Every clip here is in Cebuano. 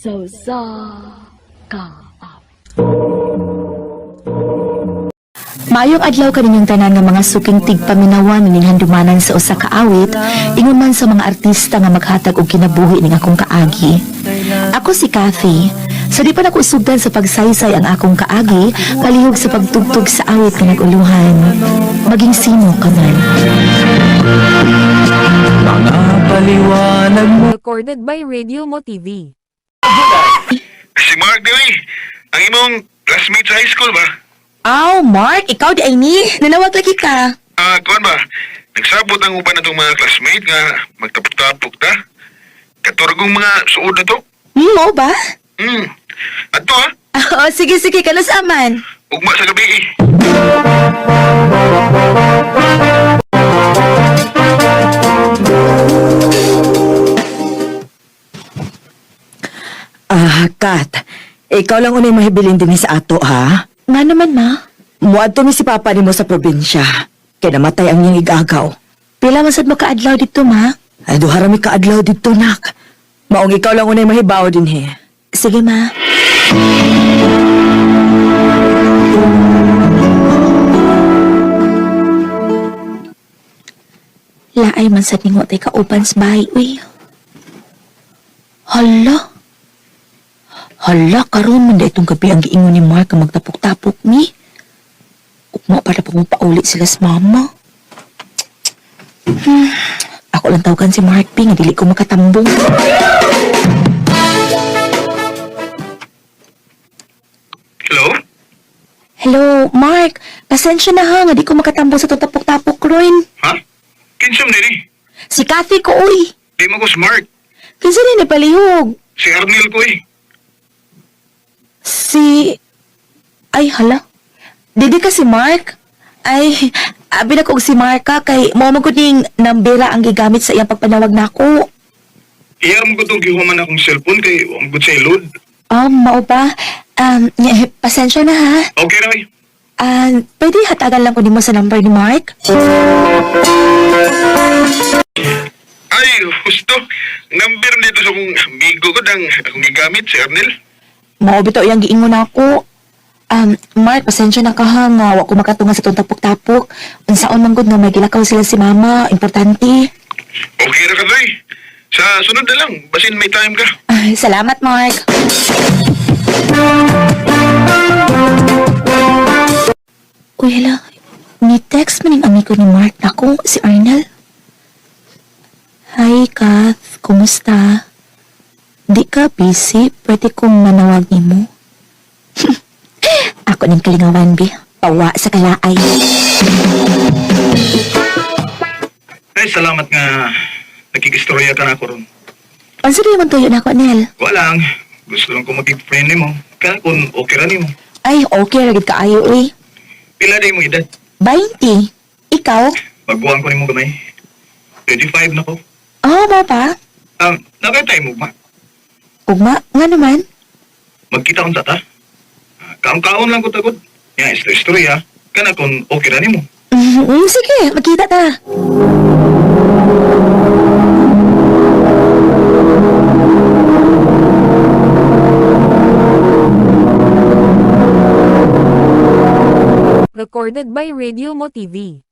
Sa usa ka awit. Maayong adlaw kaninyong tanan nga mga suking tigpaminawan ning handumanan sa usa ka awit, ingon man sa mga artista nga maghatag og kinabuhi ning akong kaagi. Ako si Kathy. Sa di pa nako sugdan sa pagsaysay ang akong kaagi, palihog sa pagtugtog sa awit nga nag-uluhan. Maging sino ka man. Mga paliwanag mo. Recorded by Radio Mo TV. Si Mark Dewey, ang imong classmate sa high school ba? Aw, Mark, ikaw di ay ni. Nanawag lagi ka. Ah, kuan ba? Nagsabot ang uban natong mga classmate nga magtapok-tapok ta. Katurgong mga suod na to. Mo ba? Adto ha, Oo, sige, sige, kanus aman. ugma sa gabi eh. Ah, Kat. Ikaw lang unay mahibilin din sa ato, ha? Nga naman, ma. Muadto mi si Papa nimo sa probinsya. Kay namatay ang iyang igagaw. Pila man sad mo kaadlaw dito, ma? Ay, duha ra mi kaadlaw dito, nak. Maong ikaw lang unay mahibaw din, he. Sige, ma. Laay man sad ningo tay kauban sa bahay, uy. Hala. Hala, karon man itong gabi ang giingon ni Mark ang magtapok-tapok ni. Ugma para pag pauli sila sa mama. Ako lang tawagan si Mark P, nga dili ko makatambong. Hello? Hello, Mark. Pasensya na ha, nga di ko makatambong sa itong tapok-tapok ron. Ha? Kinsam diri? Si Kathy ko, uy. Di mo ko si Mark. Kinsa rin palihog? Si Arnel ko eh. Si... Ay, hala. Didi ka si Mark? Ay, abi na ko og si Mark ka kay mo man gud ning nambera ang gigamit sa iyang pagpanawag nako. Iyar mo ko tong gihuman akong cellphone kay wa mo gud sa load. Ah, mao ba? Pasensya na ha. Okay ra oy. Ah, pwede hatagan lang ko nimo sa number ni Mark? Ay, husto. Number nito sa akong amigo ko dang akong gigamit si Arnel. Mao bitaw iyang giingon nako. Mark, pasensya na ka ha nga wa ko makatunga sa tong tapok-tapok. Unsaon man gud nga may gilakaw sila si mama, importante. Okay ra ka doy. Sa sunod na lang, basin may time ka. Ay, salamat, Mark. Uy, hala. Ni-text man yung amigo ni Mark nako, si Arnel. Hi, Kath. Kumusta? Di ka busy? Pwede kong manawag nimo. Ako ning kalingawan, bi. Pawa sa kalaay. Ay, salamat nga nakikistorya ka na ako ron. Unsa di man tuyo nako, Nel? Walang. Gusto lang ko maging friend nimo. Kaya kung okay ra nimo. Ay, okay ra gid kaayo, uy. Pila day mo edad? 20. Ikaw? Baguhan ko nimo gamay. 35 na ko. Oh, ba pa? Nakay tayo mo ba? Ugma, nga naman. Magkita kong tata. Kaon-kaon lang ko tagod. Ya, istorya. Kana kung okay ra nimo. Sige, magkita ta. Recorded by Radio Mo TV.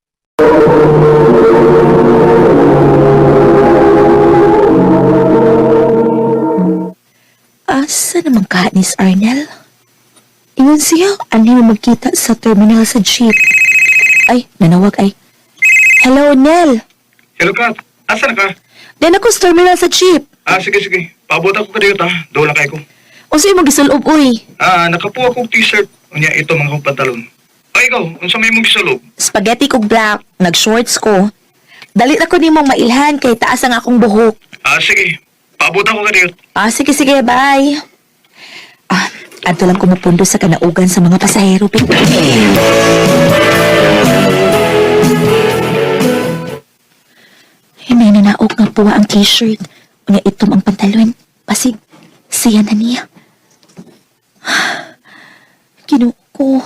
Asa naman ka ni Arnel? Ingon siya, ano yung magkita sa terminal sa jeep. Ay, nanawag ay. Hello, Nel. Hello Kat. Asa na ka? Then ako sa terminal sa jeep. Ah, sige sige. Paabot ako kadayo ta. Dola kay ko. Unsa imong gisulob, uy? Ah, nakapuha kong t-shirt. Unya ito mga kong pantalon. Ay ikaw, unsa may imong gisulog? Spaghetti kog black, nag-shorts ko. Dali na ko nimong mailhan kay taas ang akong buhok. Ah, sige. Paabot ako kadayo. Ah, sige, sige, bye. Ah, adto lang kumupundo sa kanaugan sa mga pasahero, Pin. Ay, may nanaog nga puwa ang t-shirt. Unya itom ang pantalon. Pasig, siya na niya. Ginoo ko.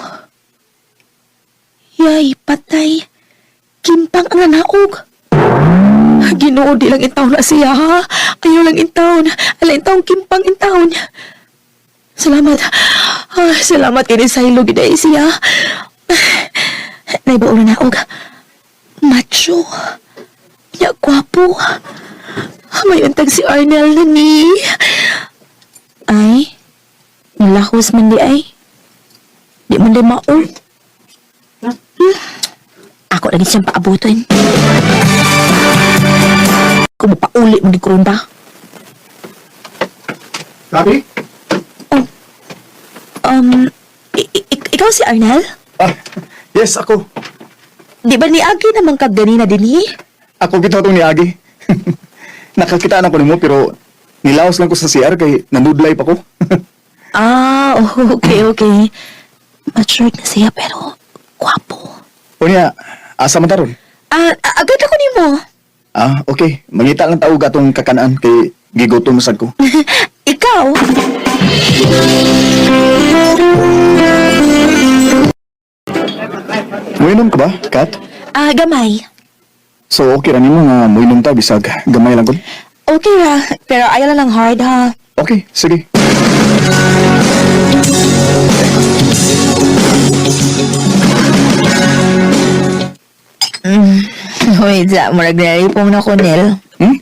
Yay, patay. Kimpang ang nanaog. Ginoo, di lang intaon na siya, ha? Ayaw lang intaon. Ala intaon, kimpang intaon. Salamat. Ah, salamat kini sa ilo, giday siya. Naibaon na og macho. Ya, gwapo. May untag si Arnel na ni. Ay, nilahos man di ay. Di man di mao. Ako lagi siyang paabutan. Kung mapauli mo di karon ba? Sabi? Um, ikaw si Arnel? Ah, yes, ako. Di ba ni Agi naman kag ganina din eh? Ako kita itong ni Agi. Nakakita na ko nimo pero nilaos lang ko sa CR kay nanudlay pa ko. Ah, okay, okay. Matured na siya pero gwapo. Unya, asa man taron? Ah, agad ako nimo. Ah, okay. Mangita lang tao atong kakanaan kay gigutom sad ko. Ikaw? Muinom ka ba, Kat? Ah, gamay. So okay ra nimo nga muinom ta bisag gamay lang ko. Okay ra, pero ayaw lang ng hard ha. Okay, sige. Wait, sa, murag nalipong na ko, Nel. Hmm?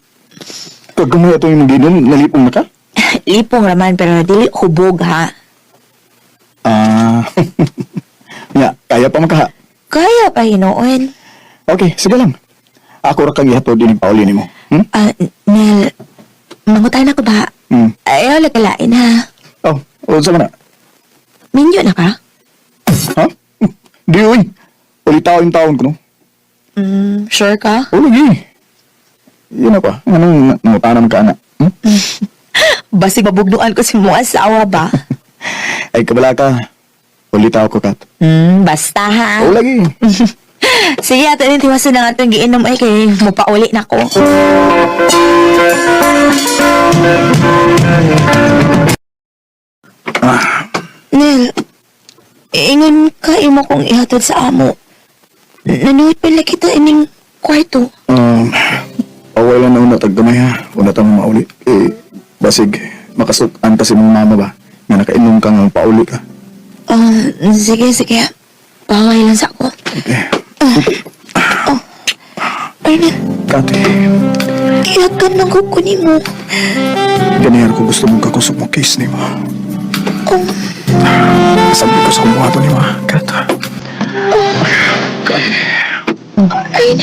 Kag gamay atong imong ginom, nalipong na ka? Lipong raman, pero dili hubog ha. Ah. Nya, kaya pa makaha. Kaya pa hinuon. Okay, sige lang. Ako ra kang ihatod ining pauli nimo. Hmm? Ah, Nel, mangutay na ko ba? Hmm. Ayaw lagalain ha. Oh, unsa man na? Minyo na ka? Ha? Di uy. Ulitaw yung taon ko no. Sure ka? O lagi. Yun na pa. Anong nangutanam ka na? Hmm? Basig mabugnuan ko si mong asawa ba? Ay kabala ka. Ulitaw ko kat. Basta ha. O lagi. Sige, ato rin tiwasan na nga itong giinom ay kay mupauli na ko. Nel, ingon ka imo kong ihatod sa amo. Nanuot pala kita ining kwarto. Away lang na una tag gamay ha. Una tang mauli. Eh, basig makasukan kasi mong mama ba? Nga nakainom ka nga pauli ka. Ah, sige, sige. Baway lang sa ako. Okay. Arnel, Kat, iyakan ng kuko ni mo. ganyan ko gusto mong kakusog mo kiss ni mo. Oh, Sabi ko sa kumuha to ni mo. Kat. Arnel.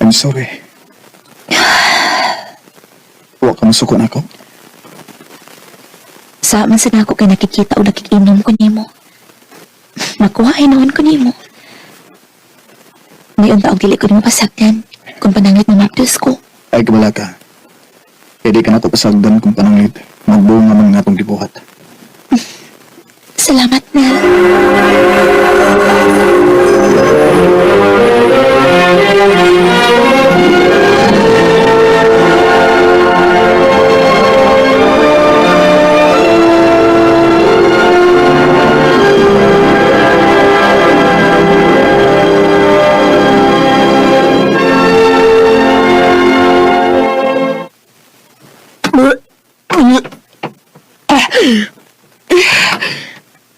I'm sorry. Huwag ka masuko na ako. Sa man sa nako kay nakikita o nakikinom ko nimo. Nakuha ay naon ko nimo. Ngayon taong dili ko nimo pasagdan kung pananglit na mapdos ko. Ay, kabala ka. Pwede ka na to pasagdan kung pananglit. Magbunga man nga itong gibuhat. Salamat na.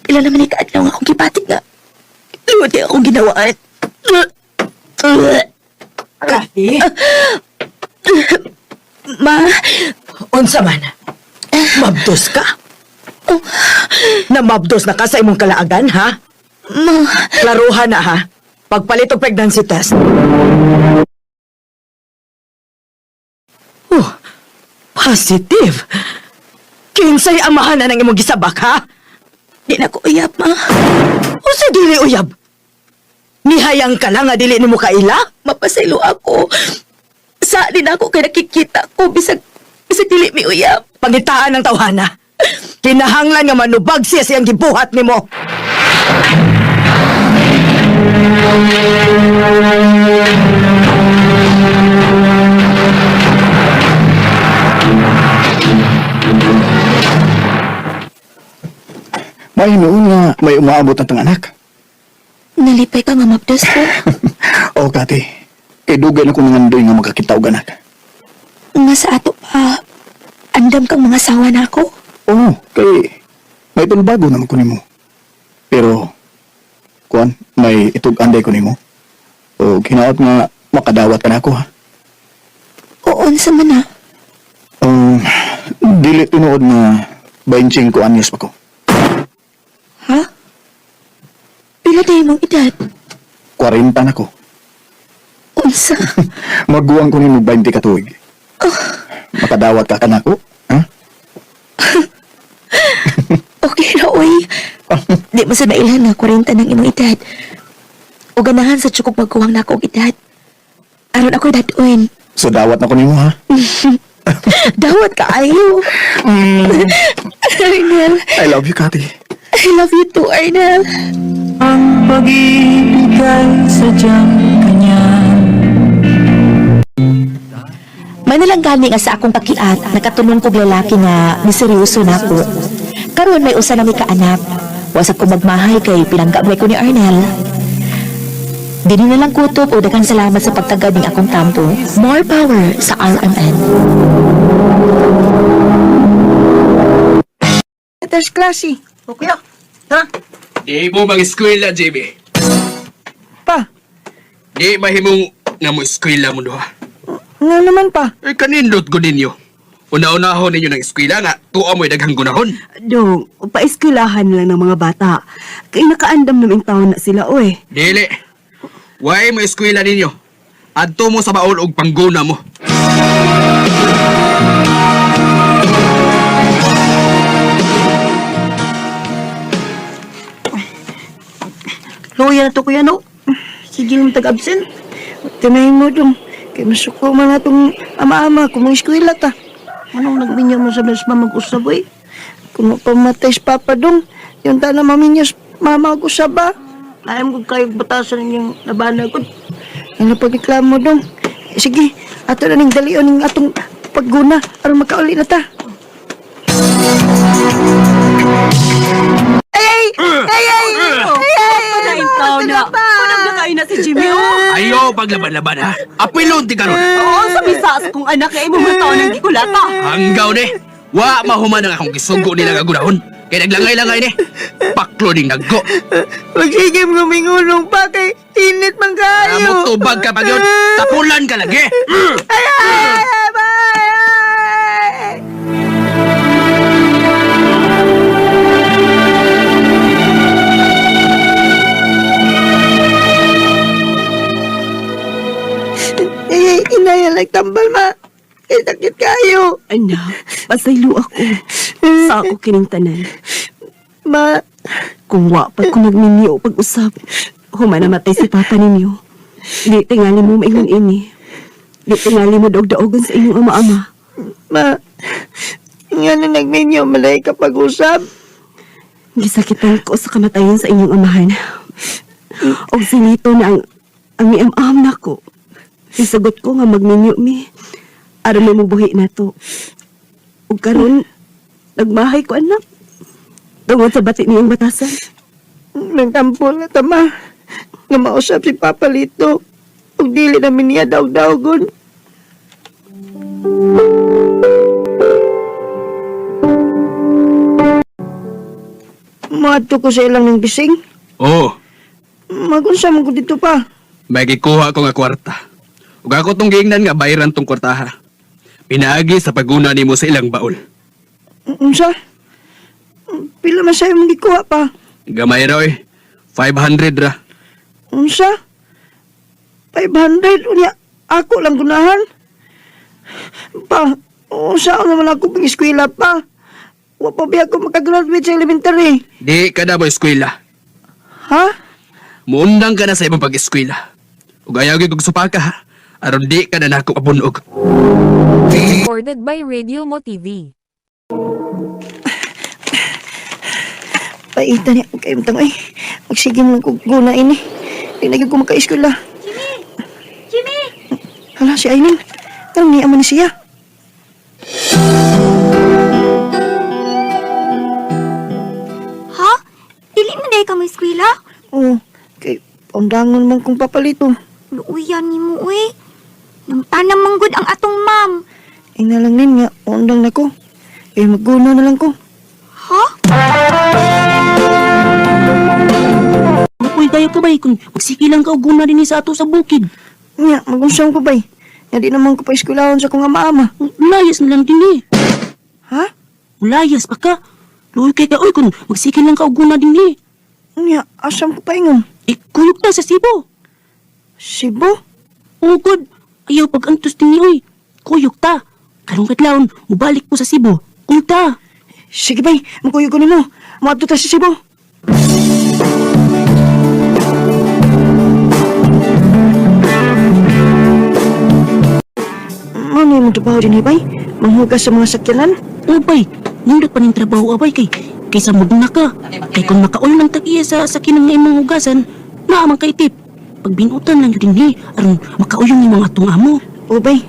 Pila naman ikaadlaw nga akong gibatik nga. Luwag kay akong ginawaan. Kathy, Ma, unsa man? Mabdos ka? Namabdos na ka sa imong kalaagan, ha? ma, Klaruhan na, ha? Pagpalit og pregnancy test. Oh, positive. Kinsay amahan na ng imong gisabak, ha? di na ko uyab, ma. Unsa dili uyab? Nihayang ka lang nga dili nimo kaila? Mapasaylo ako. Sa di na ako kay nakikita ko bisag bisag dili mi uyab. Pangitaan ang tawhana. Kinahanglan nga manubag siya siyang gibuhat nimo. May noon nga may umaabot na tang anak. Nalipay ka nga mapdos ko. Oh, Kati. Kay dugay na ko nangandoy nga magkakita og anak. Nga sa ato pa, andam kang mga asawa na ako. Oo, kay may panbago naman ko nimo. Pero kuan, may itug-anday ko nimo. O hinaot nga makadawat ka na ako ha. Oo, unsa man na. Um, dili tinuod nga 25 anyos pa ko. Ha? Pila na imong edad? 40 na ko. Unsa? Maguwang ko nimo 20 ka tuig. Makadawat ka kanako? Ha? Okay ra, oy. Di mo sa mailhan nga 40 ng imong edad. O ganahan sa tsukog magkuwang na ako og edad. Aron ako dadoin. So dawat na ko nimo ha. Dawat ka ayo. Arnel, I love you, Kati. I love you too, Arnel. Ang pag-ibig ay sadyang kanya. May nalang gani nga sa akong pakiat, nakatulong kog lalaki nga miseryoso na ako. Karon may usa na mi kaanak. Wasa ko magmahay kay pinanggabay ko ni Arnel. Dini na lang kutob o daghang salamat sa pagtagad ning akong tampo. More power sa RMN. Tapos klase. O kuya, ha? Di mo mag-eskwela, JB. Pa, Di mahimong nga mo eskwela mo duha. nga naman pa. Eh, kanindot ko ninyo. Una-unahon ninyo ng eskwela nga, tuwa mo'y daghang gunahon. Dong, paeskwelahan lang ng mga bata. Kay nakaandam naming taon na sila, oy. Dili. Way mo eskwela ninyo. Adto mo sa baol og pangguna mo. Loya na to kuya no. Sige lang tag-absent. Tinayin mo dong. Kay masuko man atong ama-ama kung mga eskwela ta. Anong nagminyo mo sa bes mag-usab oy? Kung mapamatay si Papa dong, yung ta na maminyos mama mag-usab ba? Ayaw ko kayo batasan ninyong nabana ko. Ano pagreklamo dong? Sige, ato na ning dalion ning atong pagguna aron makauli na ta. Ay, taon na. Unang nakain na si Jimmy, oh. Ayo, paglaban-laban ha. Apilon ti karon. Oo, sa misas kong anak kay imong taon ng gikulata. Hanggaw ni. Wa mahuman ang akong gisugo nila nga gunahon. Kay naglangay-langay ni. Paklo ning naggo. Magsige mo mingulong pa kay init man kayo. Amo tubag ka pag yun. Tapulan ka lagi. Ay, ay, ay, bye! Ay, inaya nagtambal ma. Kay sakit kayo. Anak, pasaylo ako. Sa ako kining tanan. Ma, Kung wa pa ko nagminyo pag-usap, human namatay si papa ninyo. Di tingali mo maingon ini. Di tingali mo daog-daogon sa inyong ama-ama. ma. Nga na nagminyo, malay ka pag-usap. Gisakitan ko sa kamatayan sa inyong amahan. Og sinito na ang miam-am nako. Isagot ko nga magminyo mi. Aron may mabuhi na to. Ug karon nagmahay ko anak. Tungod sa bati niyang batasan. Nagtampo na tama. Nga mausap si Papa Lito. Ug dili namin niya daog-daogon. Moadto ko sa ilang ng bising. Oh, Magunsa man ko dito pa. may gikuha ko nga kwarta. Ug ako tong giingnan nga bayran tong kwartaha. Pinaagi sa paguna nimo sa ilang baol. Unsa? Pila man sa'yo mong gikuha pa? Gamay ra oy. 500 ra. Unsa? 500? Unya, ako lang gunahan. Pa, unsa naman ako pang eskwela pa? Wa pa biya ako makagraduate sa elementary. Di ka na mo eskwela. Ha? Muundang ka na sa imong pag-eskwela. Ug ayaw gyud kog supaka ha. Aron di ka na nako kabunog. Recorded by Radio Mo TV. Paita niya kayong tangay. Magsige mo lang kung guna ini. Di na gyud ko maka-eskwela. Jimmy! Jimmy! Hala, si Aileen. Anong niya man ni siya? Ha? Paundangon man kong papalito. Luuyan ni mo, uy. Nang tanam manggod ang atong ma'am. Ina lang nin nga, undang na ko. Eh, magguna na lang ko. Ha? Uy, kayo ka bay, kung magsikilang ka og guna dinhi sa ato sa bukid. Nya, magunsang ko bay. Nga di naman ko pa eskwelahon sa kong ama-ama. Layas na lang dinhi. Ha? Layas pa ka. Luoy kay ka, uy, kung magsikilang ka og guna dinhi. Nya, asam ko paingon. Ikuyog ta sa Cebu. Cebu? Ugod, ayaw pag-antos dinhi, uy. Kuyog ta. Karong kadlawon, mubalik ko sa Cebu. Kuyog ta. Sige bay, magkuyog ko nimo. Moadto ta sa Cebu. Mano yung trabaho din, bay? Manghugas sa mga sakyanan? Ubay, nindot pa ning trabaho abay kay kaysa mudna ka. Kay kung makaul ng tag-iya sa sakinan nga imong hugasan, naa man kay tip. Pagbinutan lang yun dinhi, aron makauyong imong atong amo. O bay.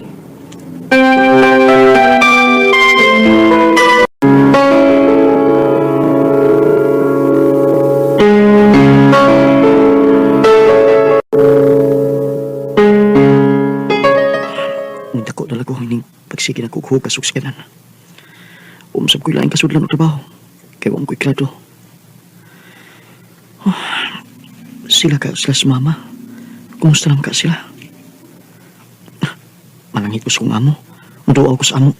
Nagdako talaga ko hining pagsige na kog hugas og sakyanan. Umsab ko'y laing kasudlan og trabaho. Kay wa ko'y grado. Oh, sila ka sila sa mama. Kumusta lang ka sila? Malangit ko sa kong amo. Mudaw ako sa amo.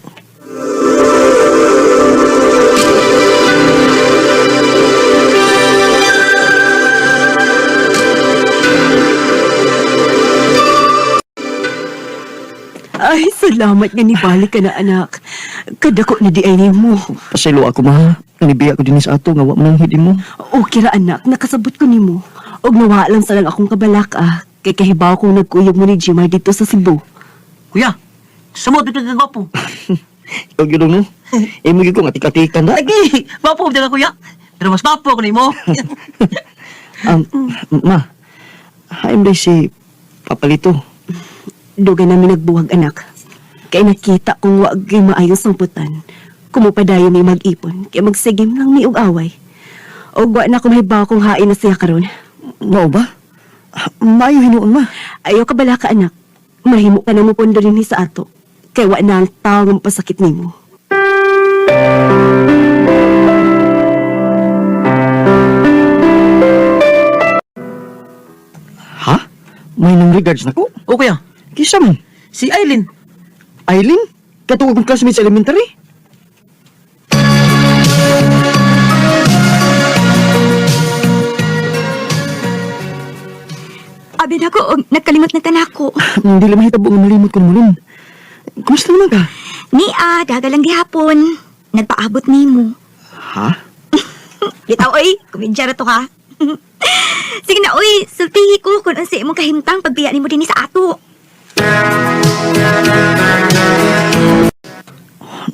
Ay, salamat nga nibalik ka na, anak. Kadako na di ay nimo. Pasaylo ako ma. Nanibiya ko din sa ato nga wa man ang hidi mo. Okay ra, anak. Nakasabot ko nimo. Og nawa lang sa lang akong kabalak, ah. Kay kahibaw kong nagkuyog mo ni Jimar dito sa Cebu. Kuya, samot ito ka gwapo. Ikaw gyud no. Imo gyud ko nga tika-tika na. Lagi, gwapo ka kuya. Pero mas gwapo ko nimo. Ma. Haim day si Papalito. Duga namin nagbuwag, anak. Kay nakita kong wag kay maayos ang putan. Kumupadayon mi mag-ipon, kay magsigim lang mi og away. Og wa na ko mahibaw kung hain na siya karon. Mao ba? Maayo hinuon ma. Ayaw ka bala ka, anak. Mahimo ka na mo pondo dinhi sa ato. Kay wa na ang tao nga mapasakit nimo. Ha? May nang regards na ko? O kuya, Kisa mo? si Eileen. Eileen? Katuwa kong classmate sa elementary? Abi na ko, og nagkalimot na tanako. Hindi lang mahitabo nga malimot ko mulin. Kumusta naman ka? Ni ah, daga lang gihapon. Nagpaabot nimo. Ha? Bitaw oy, kumedya ra to ka. Sige na oy, sultihi ko kung unsa imong kahimtang pagbiya nimo dinhi sa ato.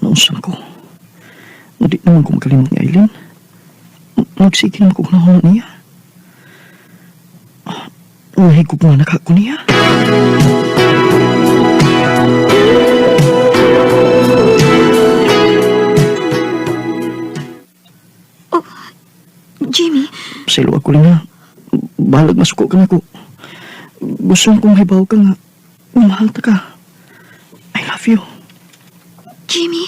Naunsa ko. Hindi naman ko makalimot ni Eileen. Nagsige naman ko kung niya. Nahigog nga naka ko niya. Jimmy, Pasaylo ako lang ha. Bahalag masuko ka na ko. Gusto kong hibaw ka nga. Mahal ta ka. I love you. Jimmy.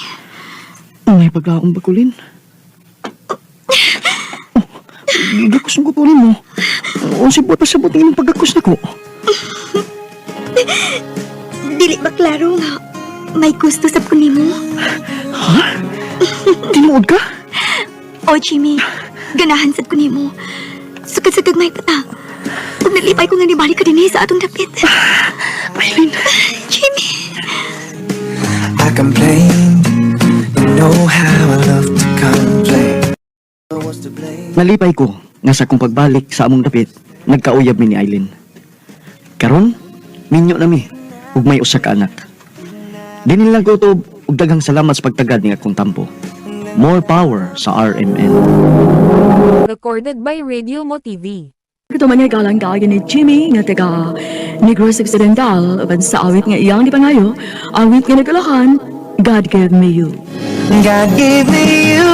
May paglaong bakulin. Oh, gakos ang kukulin mo. O si buot pasabot ng imong pagkakos na ko. Dili ba klaro nga may gusto sa ko nimo? Ha? Tinuod ka? O Jimmy, ganahan sad ko nimo. Sukad sa gagmay pa ta. Ug nalipay ko nga nibalik ka dinhi sa atong dapit. Eileen. Jimmy. I complain. You know how I love to complain. Nalipay ko nga sa akong pagbalik sa among dapit, nagkauyab mi ni Eileen. Karon, minyo na mi ug may usa ka anak. Dinhi lang ko utob ug daghang salamat sa pagtagad ni akong tampo. More power sa RMN. Recorded by Radio Mo TV. Ito man nga galang ni Jimmy nga taga Negros Occidental uban sa awit nga iyang gipangayo, awit nga nagkalakan, God Gave Me You. God gave me you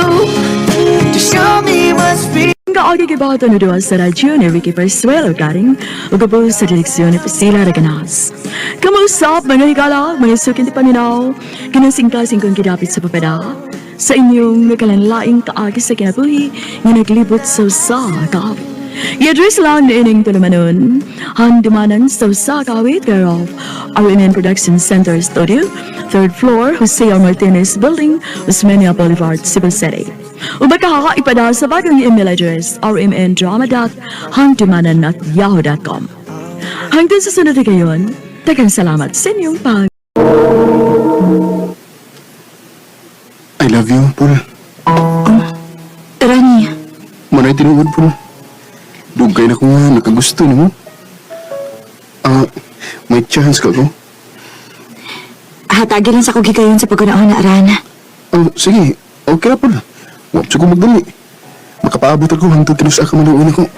to show me what's real. Kaagi gibato ni duha sa radyo ni Ricky Persuelo garing ug sa direksyon ni Priscilla Reganas. Kamuusap mga higala, mga sukin ti paminaw, kinasingkasing kong gidapit sa papada, sa inyong nakalanlaing kaagi sa kinabuhi nga naglibot sa usa kaawit. I-address lang ni ining tulumanon, handumanan sa usa kaawit care of RMN Production Center Studio, third floor, Jose R. Martinez Building, Osmeña Boulevard, Cebu City. O baka ipadala sa bagong email address rmndrama.handumanan@yahoo.com. Hanggang sa sunod na gayon, daghang salamat sa inyong pag I love you, Paul. Rani, Manay tinuod, Paul. Dugay na ko nga, nakagusto nimo. Ah, may chance ka ko? hatagi lang sa kong gigayon sa pagkunaon na Ran. Oh, sige. Okay ra, Paul. Huwag siya ko magdali. Makapaabot ako hangtod kinusa ka manuon ako.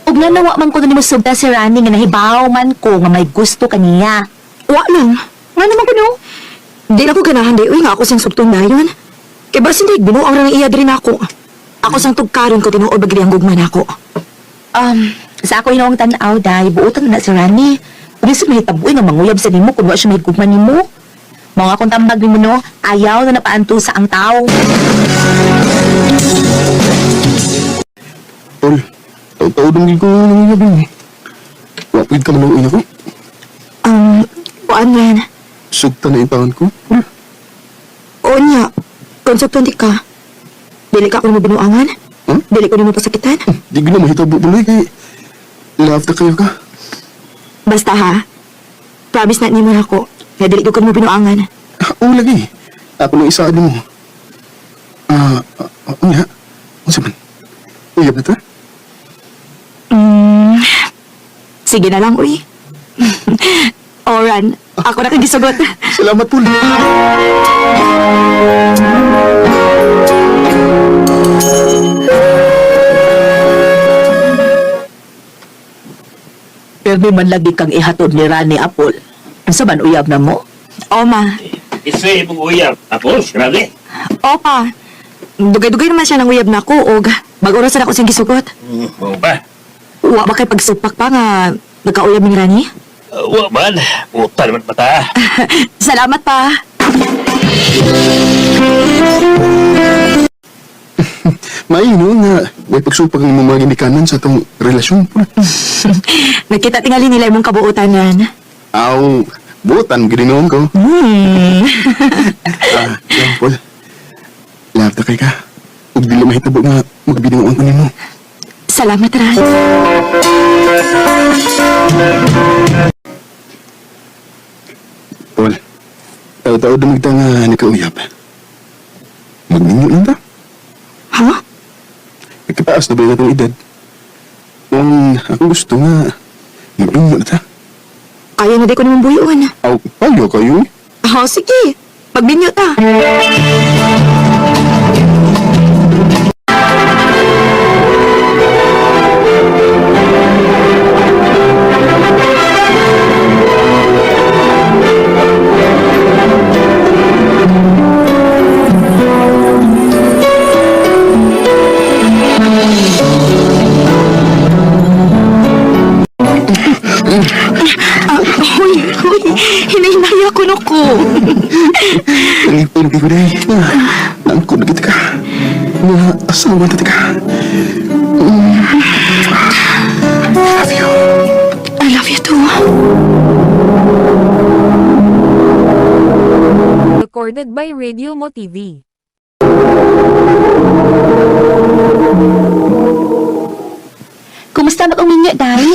Ug nga nawa man ko na nimo sugta si Rani nga nahibaw man ko nga may gusto kaniya. Wa lang. Nga naman kuno? Di na ko ganahan di. Uy, nga ako siyang sugtong dayon. Kay basin di, binuang ra ng iya diri nako. Ako sang tugkaron ko tinuod bagli ang gugma nako. Sa ako hinuong tan-aw day, buotan na na si Rani. Ug sa mahitabuin nga manguyab sa nimo kun wa siya mahigugma nimo. Mao nga akong tambag nimo no, ayaw na napaanto sa ang tao. Paul, taw-taw dong ko nangyayabing eh. Wa pwede ka manuon ako. Kuan ran. Sugta na intaon ko, Paul. O niya, kung sugton di ka. Dili ka ko nimo binuangan. Huh? Dili ko nimo pasakitan. Di ko na mahitabo tuloy kay love ta kayo ka. Basta ha. Promise na nimo nako. Nga dili ko nimo binuangan. Ah, Oo lagi. Ako nang isaad mo. Ah, unya. Unsa man? Uyab na ta? Sige na lang, uy. Oran, ako na kang gisugot. Salamat, Paul. Pero man lagi kang ihatod ni Rani Apol. Unsa man uyab na mo? Oma, Isa imong uyab. Apol, grabe. opa. Dugay-dugay naman siya ng uyab nako og bag-o ra sad ako siyang gisugot. Mao ba? Wa ba kay pagsupak pa nga nagkauyab ni Rani? Wa man. Uta naman pata. Salamat pa. Maino nga way pagsupag ang imong mga ginikanan sa atong relasyon, Paul. Nakita tingali nila imong kabuotan ran. Aw, butan ginoon ko. Ah, yan, Paul. Love ta kay ka. Ug dili mahitabo nga magbinuang ko nimo. Salamat ran. Paul, taw-taw dumigta nga nikauyab. Magninyo lang ta. Ha? Nagkataas na ba yung atong edad? Kung ako gusto nga, magninyo na ta. Kaya na di ko nimong buyon. Aw, payo kayo eh. Oh, sige. Magbinyo ta. Ah, huy, huy. Hinahinaya ko no ko. Nalipin ko day. Na, nangkod kita ka. Na, asawa na ka. Love you. I love you too. Recorded by Radio Mo TV. Kumusta na kong minyo, day?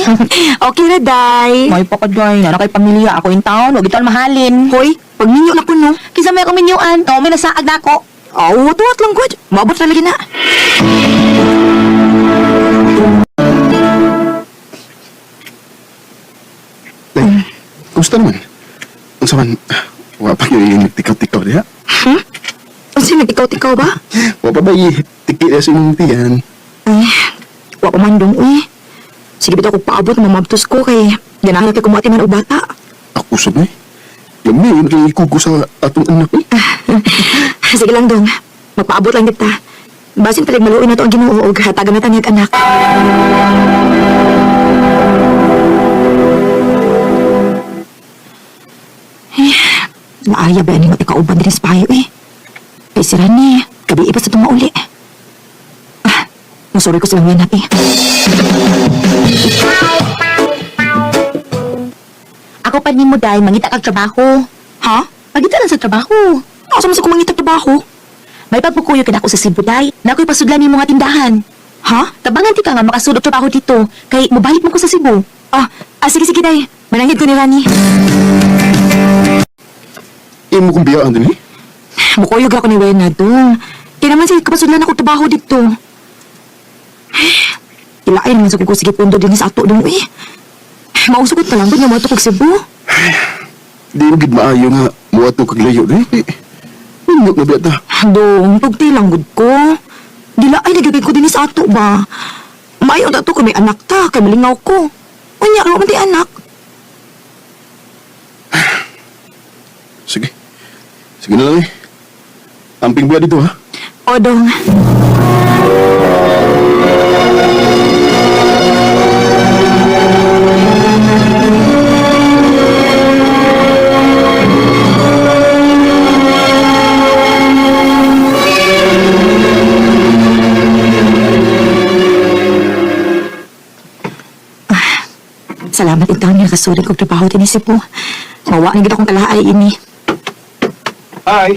Okay na, day. May pa ka, day. Nana kay pamilya. Ako in town. Huwag ito mahalin. Hoy, pagminyo na ko no. Kinsa may akong minyuan. Oo, may nasaag na ako. Aw, tuwat lang good. Maabot na lagi na. Day, kumusta naman? Unsa man, wa pa kayo nagtikaw-tikaw diha? Hmm? Unsa nagtikaw-tikaw ba? Wa pa ba tiki sa imong tiyan? Ay, Wa pa man dong uy. Sige bitaw kog paabot nga mamabtos ko kay ganahan kay kumuati man og bata. Ako sabi. Lami, yun kay ikugo sa atong anak eh. Sige lang dong. Magpaabot lang kita. Basin palig maluoy na to ang Ginoo og hatagan na tanyag anak. Eh, naaya ba ni matikauban din sa payo eh. Kay si Rani, gabi ipa sa tumauli. Ah, masuri ko silang yanap eh. Ako pa nimo day mangita kag trabaho. Ha? Pagita lang sa trabaho. Asa man sa kumangita trabaho? May pagpukuyo kanako sa Cebu day. Na ako'y pasudlan nimo nga tindahan. Ha? Tabangan ti ka nga makasud og trabaho dito kay mobalik mo ko sa Cebu. Ah, sige sige day. Mananghid ko ni Rani. Imo kong biyaan din eh. Mukuyog ako ni Wena dong. Kaya naman sige kapasudlan ako trabaho dito. Ilain naman sa kuko sige pundo din sa ato dong eh. Mausugot na lang ba niya mo kog Cebu? Di mo gid maayo nga muadto kag layo di. Eh, Minyo na biya ta. Dong, tugti lang gud ko. Dila ay nagigay ko din sa ato ba. Maayo ta to kung may anak ta, kay malingaw ko. Unya, ano man ti anak? Sige. Sige na lang eh. Amping biya dito ha. O dong. Ah, salamat intang nga kasuri kog trabaho dinhi sa Cebu. Mawa na gid akong kalaay ini. Hi!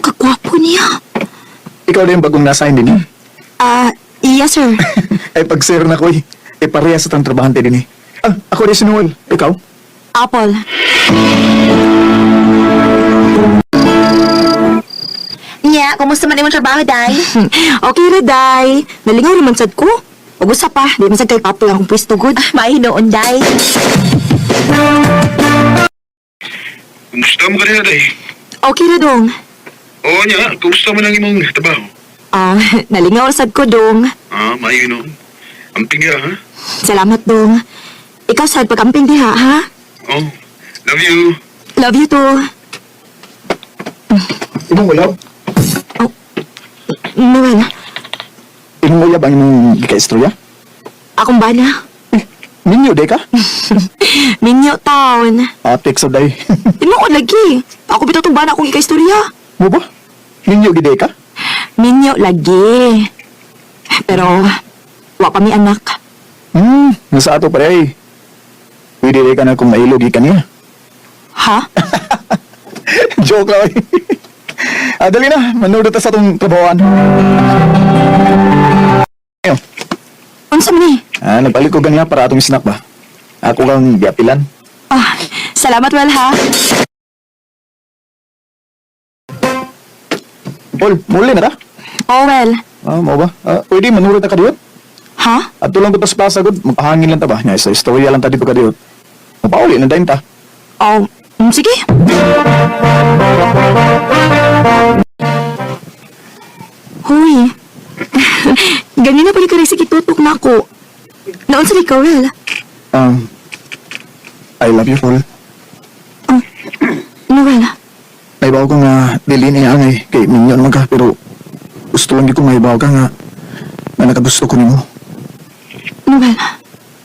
Kagwapo niya. Ikaw na yung bagong nasign din eh. Ah, yes sir. Ay, pag-sir na ko eh. Eh, pareha sa tang trabahante din eh. Ah, ako rin si Noel. Ikaw? Apple. Nya, kumusta man imong trabaho day? Okay ra day. Nalingaw raman sad ko. Ug usa pa, di man sad kay kapoy akong pwesto gud. May hinuon day. Kumusta mo ka rin, day? Okay ra dong. Oo niya, kumusta man ang imong trabaho? Ah, nalingaw ra sad ko dong. Ah, maayo no. Amping biya ha. Salamat dong. Ikaw sad pagamping diha ha. Oh, love you. Love you too. Imong ulaw? Noel, Imong ulab ang imong gikaistorya? akong bana. Minyo, day ka? Minyo taon. Atik sa day. Tinuod lagi. Ako bitaw tong bana akong ikaistorya. Mo ba? Minyo gid ka? Minyo lagi. Pero wa pa mi anak. Nasa ato pare ay. Pwede day ka na kung mailog ka niya. Ha? Joke lang. eh. Ah, dali na, manood ta sa atong trabahoan. Ayo. Unsa man ni? Ah, nagpalit ko ganiya para atong snack ba? Ako kang giapilan. Ah, salamat well ha. Paul, muli na ta? Oh well. Ah, mao ba? Ah, pwede manurot ta kadiyot? Ha? Ato lang ko tas plaza gud, magpahangin lang ta ba? Nya sa istorya lang ta dito kadiyot. Mapauli na dayon ta. Oh, sige. Huy. Ganyan na pala ka rin sige tutok na ako. Naon sa ikaw, Will? I love you, Paul. Noel, Naibaw ko nga dili niya angay kay minyo naman ka pero gusto lang gyud ko maibaw ka nga nga nakagusto ko nimo. Noel,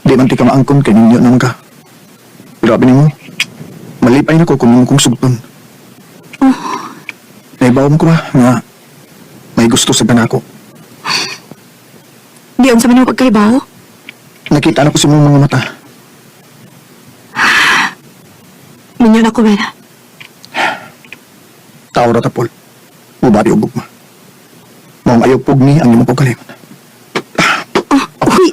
Di man ti ka maangkon kay minyo naman ka. Grabe nimo. Malipay na ko kung nimo kong sugton. Naibaw mo ko ba nga may gusto sa kanako. di unsa man yung pagkaibaw? Nakita na ko sa imong mga mata. Minyo na ko, Will. Tao ra ta Paul. Mubari og gugma. Maong ayaw pugni ang imong pagkalingon. Oh, uy.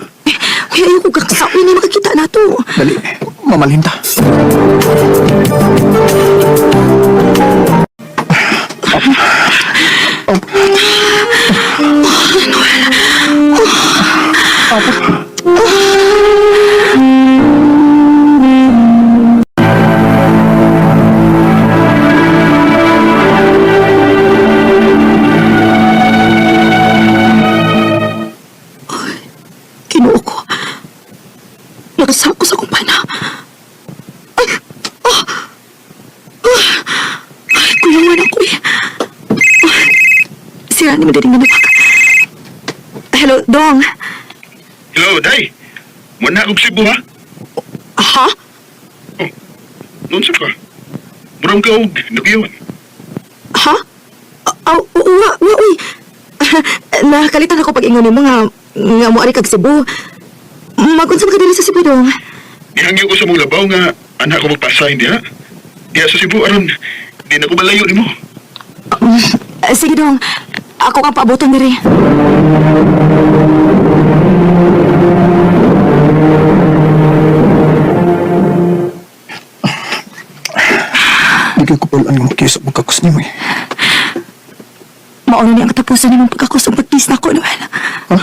Uy, ayoko kaksa. Uy, hindi makakita na to. Dali, mamalhin ta. Nakasako sa akong pana. Ay! Ah! Ah! Ay, kuyawan ako eh. Ah, sira ni madaling nanawag. Hello, Dong. Hello, Day. Muna akong Cebu, ha? Ha? Oh, noon sa ka? Murang ka og nakuyawan. Ha? Aw, wa, wa, uy. Nakalitan ako pag ingon nimo nga nga moari kag Cebu. Magunsa man ka diri sa Cebu, Dong? Gihangyo ko sa mong labaw nga anak ko magpasahin diha. Diha sa Cebu aron di na ko malayo nimo. Sige, Dong. Ako kang paabutan diri. Hindi ko pala ang makisap magkakus nimo eh. Mauna ni ang katapusan nimong pagkakos ang pagkis na ako, Noel. Ha?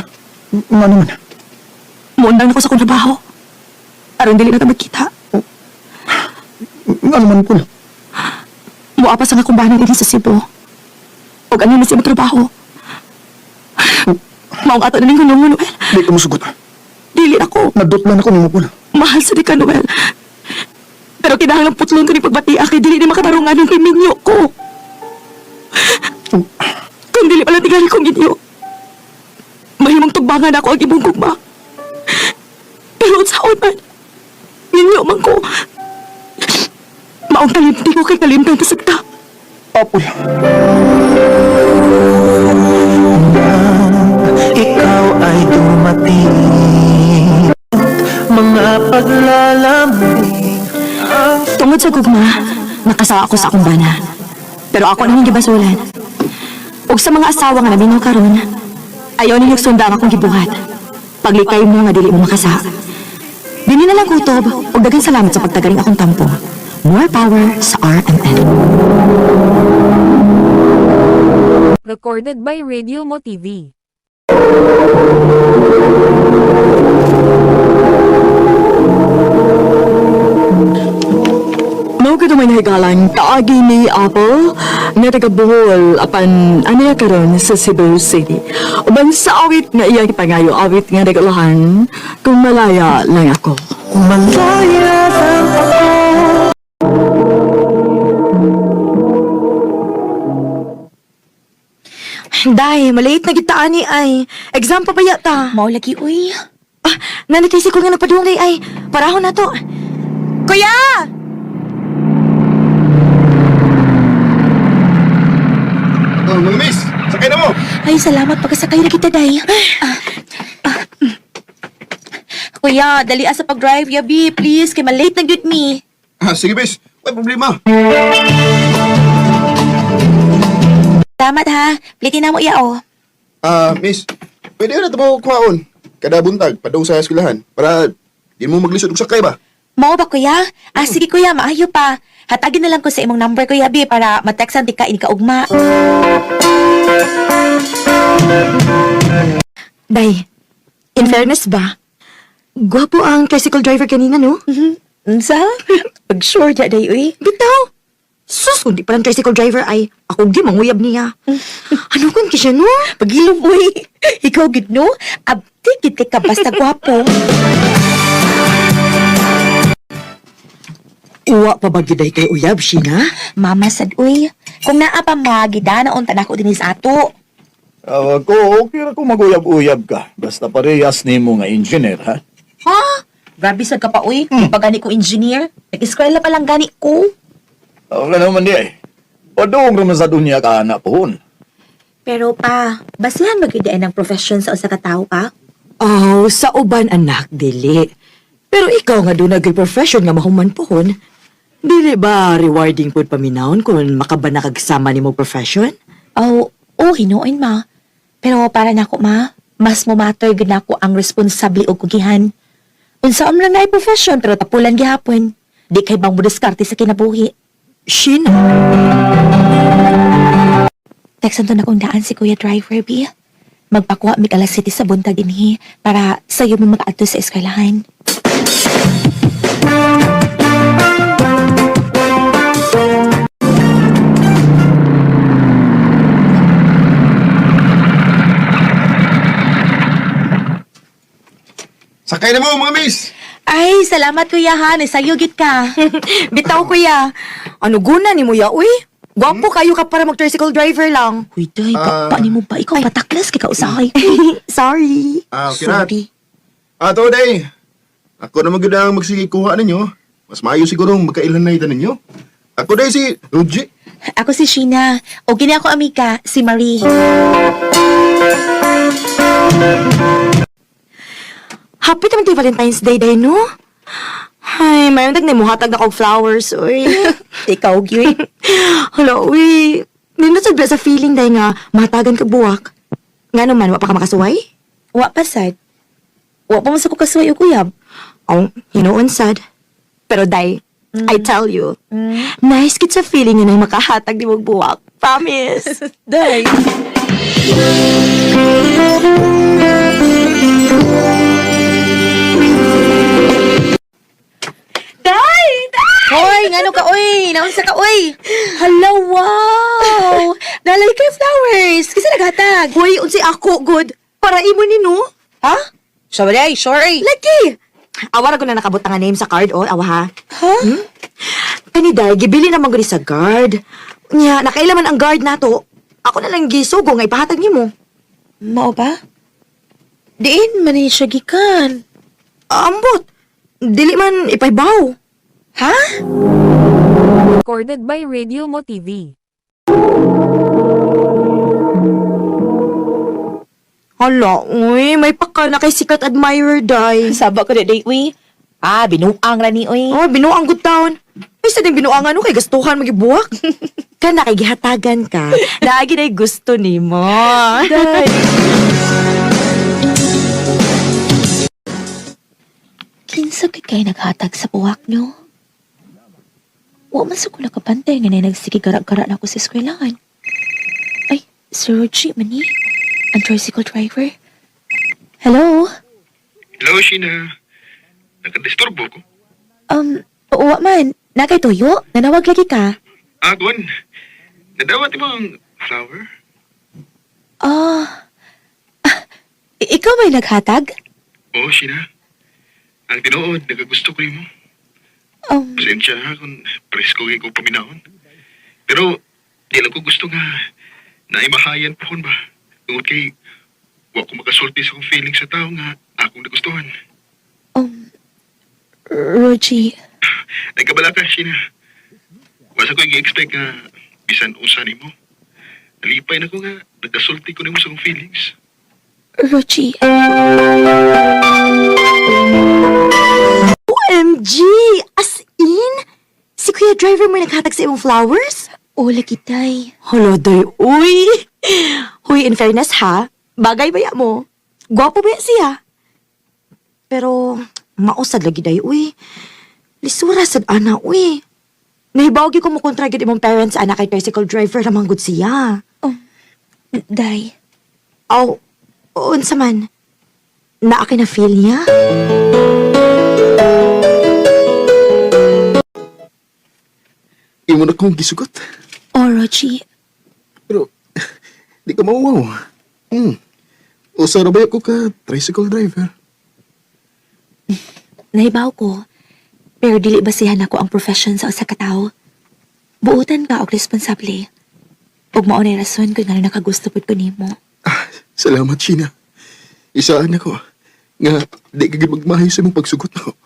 Nga naman. Muundang ako sa akong trabaho. Aron dili na ta magkita. Nga naman po. Muapas ang akong banan dinhi sa Cebu. Og ano na siya trabaho. Maong ato na ning hunong, Noel. Di ka musugot. Dili ako. Nadutlan ako nimo pula. Mahal sa di ka, Noel. Pero kinahanglan putlon ko ni pagbatia kay dili ni makatarungan ang kay minyo ko. Kung dili pala tingali kong inyo, mahimong tugbangan ako ang imong gugma. Pero unsaon man, minyo man ko. Maong kalimti ko kay kalimtan ta sagta. Apol. Ikaw ay dumating. Mga paglalambing ang Tungod sa gugma, nakasawa ako sa akong bana. Pero ako nang gibasulan. Ug sa mga asawa nga naminaw karon, ayaw ninyo sunda ang akong gibuhat. Paglikay mo nga dili mo makasa. Dini na lang kutob ug daghang salamat sa pagtagaling akong tampo. More power sa RMN. Recorded by Radio Mo TV. Mao kadto may nahigalan kaagi ni Apple nga taga Bohol apan anaya karon sa Cebu City. Uban sa awit nga iyang ipangayo awit nga nagulahan kung malaya lang ako. Malaya lang ako. Day, malate na kita ani ay. Exam pa ba yata? Mao lagi uy. Ah, nanitisi ko nga nagpaduong day ay. Parahon na to. Kuya! Oh, mga miss, sakay na mo. Ay, salamat pagkasakay na kita, day. Ah, ah, mm. Kuya, dali sa pag-drive, yabi, please. Kay malate na gyud mi. Ah, sige, miss. May problema. Salamat ha. Plitin na mo iya oh. Ah, miss, pwede na ito mo kuhaon. Kada buntag, padung sa eskwelahan. Para di mo maglisod og sakay ba? Mao ba kuya? Ah, sige kuya, maayo pa. Hatagin na lang ko sa imong number kuya, bi, para matextan di ka ini kaugma. Day, in fairness ba? Gwapo ang tricycle driver kanina, no? Unsa? Pag sure ja day uy. Bitaw! Sus, kung di palang tricycle driver ay ako gi manguyab niya. Ano kun kisya, no? Pagilom uy. Ikaw gid no? Abti gid kay ka basta gwapo. Uwa pa ba giday kay uyab, Sheena? Mama sad uy. Kung naa pa ma gidana unta nako dinhi sa ato. Awa ko, okay ra kung maguyab-uyab ka. Basta parehas nimo nga engineer, ha? Ha? Grabe sad ka pa uy. Pa gani ko engineer. Nag-eskwela pa lang gani ko. Wala naman di ay. Padung raman sa dunya ka anak pohon. Pero pa, basihan magyud ang profession sa usa ka tawo pa. Oh, sa uban anak dili. Pero ikaw nga doon nagay profession nga mahuman pohon. Dili ba rewarding pud paminawon kung makabana kag sama nimo profession? Oh, oh, hinuon ma. Pero para nako ma, mas mo matter gid nako ang responsable og kugihan. Unsa man lang na profession pero tapulan gihapon. Di kay bang mo diskarte sa kinabuhi. Sheena. Texan to na kong daan si Kuya Driver B. Magpakuha mig alas city sa buntag dinhi para sayo mo makaadto sa eskwelahan. Sakay na mo, mga miss. Ay, salamat kuya ha. Nasayo gid ka. Bitaw kuya. Ano guna ni mo ya uy? Gwapo kayo ka para mag tricycle driver lang. Uy, day, pa ni mo ba? Ikaw pataklas kay kausahay. Sorry. Ah, okay na. Sorry. Ah, to day. Ako na magyud ang magsige kuha ninyo. Mas maayo siguro magkailan na ita ninyo. Ako day si Ruji. Ako si Sheena. O gini ako amika, si Marie. Happy naman tayo Valentine's Day day no? Ay, mayon tag nimuhatag na kog flowers, uy. Ikaw, gyud. Hala, uy. Nindot sad ba sa feeling day nga matagan ka buwak. Nga naman, wa pa ka makasuway? Wa pa sad. Wa pa man sa ko kasuway og uyab. Oh, hinuon sad. Pero day, I tell you, nice kit sa feeling nga nang makahatag di mong buwak. Promise. Day. Day! Day! Hoy, ngano ka oy? Naunsa ka oy? Hala, wow! Nalay kay flowers. Kasi naghatag. Hoy, unsay ako, good. Para imo ni no? Ha? Sorry, sorry. Lagi! Awa ra ko na nakabot nga name sa card, oh. Awa ha. Ha? Kani day, gibili naman gud sa guard. Nya, nakailaman ang guard nato. Ako na lang gisugo nga ipahatag nimo. Mao ba? Diin man ni siya gikan. Ambot. Dili man ipaybaw. Ha? Recorded by Radio Mo TV. Hala, uy, may paka na kay sikat admirer day. Saba ko day uy. Ah, binuang ra ni uy. Oh, binuang good town. Ay, sa ding binuangan no kay gastuhan magibuwak. Kana kay gihatagan ka. Lagi na gusto nimo. Day. Kinsa kay kay naghatag sa buwak nyo? Wa man sa ko nakabantay nga na nagsige gara-gara na ako sa eskwelahan. Ay, si Rogie man ni. Ang tricycle driver. Hello? Hello, Sheena. Nakadisturbo ko. Wa man. Nakay tuyo? Nanawag lagi ka? Ah, Gwen. Nadawat mo ang flower? Ah. Ah, ikaw may naghatag? Oo, Sheena. Ang tinuod, nagagusto ko nimo. Pasensya ha kung presko ko paminahon. Pero, di lang ko gusto nga naimahayan po ba. Tungod kay, wa ko makasulti sa akong feeling sa tao nga akong nagustuhan. Rogie, Nagkabala ka, Sheena. Wasa ko i-expect nga bisan usa nimo. Nalipay na ko nga nagkasulti ko nimo sa akong feelings. Rogie. OMG! As in? Si Kuya Driver mo yung naghatag sa imong flowers? Oh, lagi day. Hala, day, uy! Huy, in fairness ha, bagay ba ya mo? Gwapo ba ya siya? Pero, mausad lagi day, uy. Lisura sad ana, uy. Nahibaw gyud ko mo kontra gyud imong parents ana kay tricycle driver ramang gud siya. Day. Aw, unsa man? Naa kay na feel niya? Imo na kong gisugot. Oh, Rogie. Pero, di ka mauwaw. Usa ra ba ko ka tricycle driver? Nahibaw ko. Pero dili basihan ako ang profession sa usa ka tawo. Buotan ka og responsable. Ug mao nay rason kung ngano nakagusto pud ko nimo. Ah, salamat, Sheena. Isaan ako nga di ka gid magmahay sa imong pagsugot nako.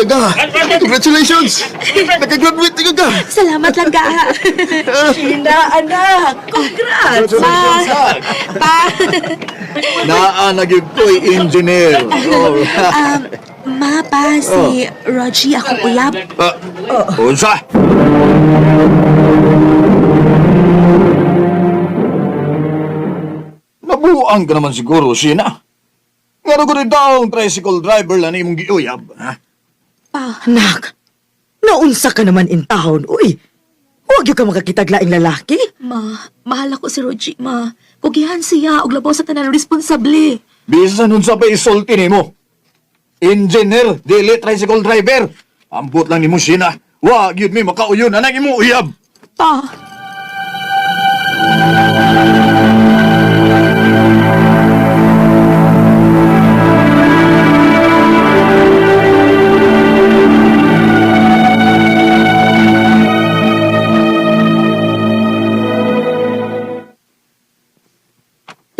Taga! Congratulations! Nakagraduate ka ka! Salamat lang ka. Sheena, anak! Congrats! Pa. Pa. Naa na gyud ko'y engineer. Oh. Ma, pa, si Rogie akong uyab. Ah, unsa? Nabuang ka naman siguro, Sheena. Nga ko rin daong tricycle driver lang imong giuyab, ha? Pa, Nak, naunsa ka naman in town, uy. Huwag yun ka makakitag laing lalaki. Ma, mahal ako si Rogie, ma. Kugihan siya, og labaw sa tanan responsable. Bisan unsa pa isulti nimo. Engineer, dili tricycle driver. Ambot lang nimo sina. Wa gyud mi makauyon anang imong uyab. Pa,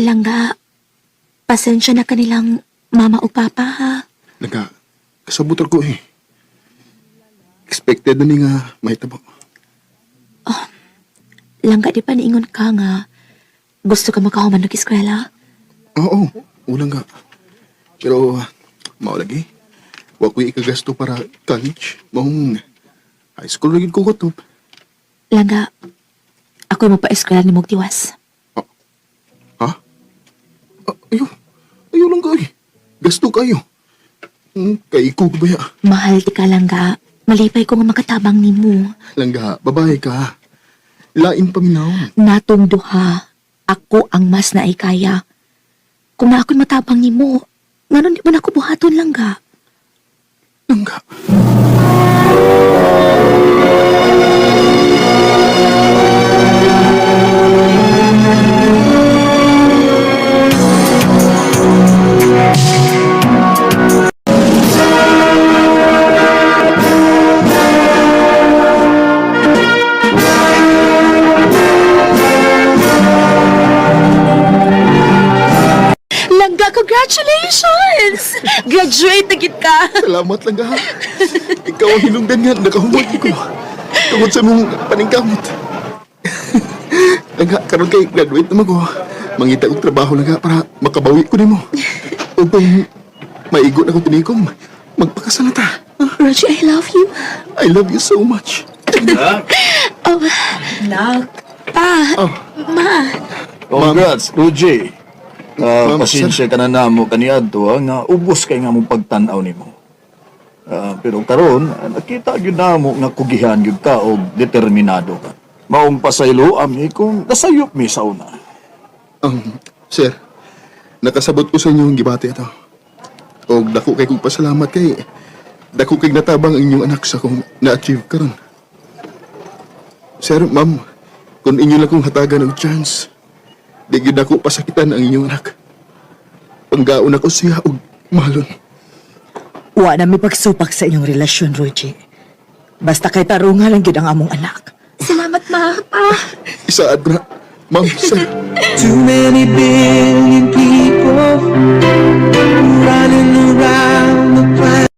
Langga, pasensya na kanilang mama o papa ha. Langga, kasabutar ko eh. Expected na ni nga mahitabo. Langga, di pa niingon ka nga gusto ka makahuman ng eskwela? Oo, ulang nga. Pero, mao lagi. Wa ko'y ikagasto para college. Maong high school lagi ko kutob. Langga, ako'y magpa-eskwela ni Mugtiwas. Ha? Ah, ayaw. Ayaw lang ka eh. Gasto kayo. Kay ko ba ya? Mahal di ka, Langga. Malipay ko nga makatabang nimo. Langga, babae ka. Lain paminaw. Natong duha, ako ang mas naikaya. Kung na ako'y matabang nimo, nganon di ba nako buhaton, Langga? Langga. Langga, congratulations! Graduate na gid ka! Salamat langga. Ikaw ang hinungdan nga nakahumot ko. Tungod sa mong paningkamot. Langga, karon kay graduate naman ko. Mangita og trabaho langga para makabawi ko nimo. Ug kung maigo na kong tinikom, magpakasal na ta. Roger, I love you. I love you so much. Oh, Nak, pa, Oh. ma. Congrats, Ruji. Ma'am, Pasensya ka na namo kaniadto ha, nga ubos kay nga mong pagtan-aw nimo. Pero karon nakita gyud namo nga kugihan gyud ka og determinado ka. Maong pasaylo ami kung nasayop mi sa una. Sir, nakasabot ko sa inyong gibati ato. Og dako kay kong pasalamat kay dako kay natabang ang inyong anak sa kong na-achieve karon. Sir, ma'am, kung inyo lang kong hatagan og chance, di gyud ako pasakitan ang inyong anak. Panggaon ako siya og mahalon. wa na mi pagsupak sa inyong relasyon, Rogie. Basta kay tarunga lang gyud ang among anak. Salamat, ma. Pa. Isaad na, ma'am, sir. Too many billion people running around the planet.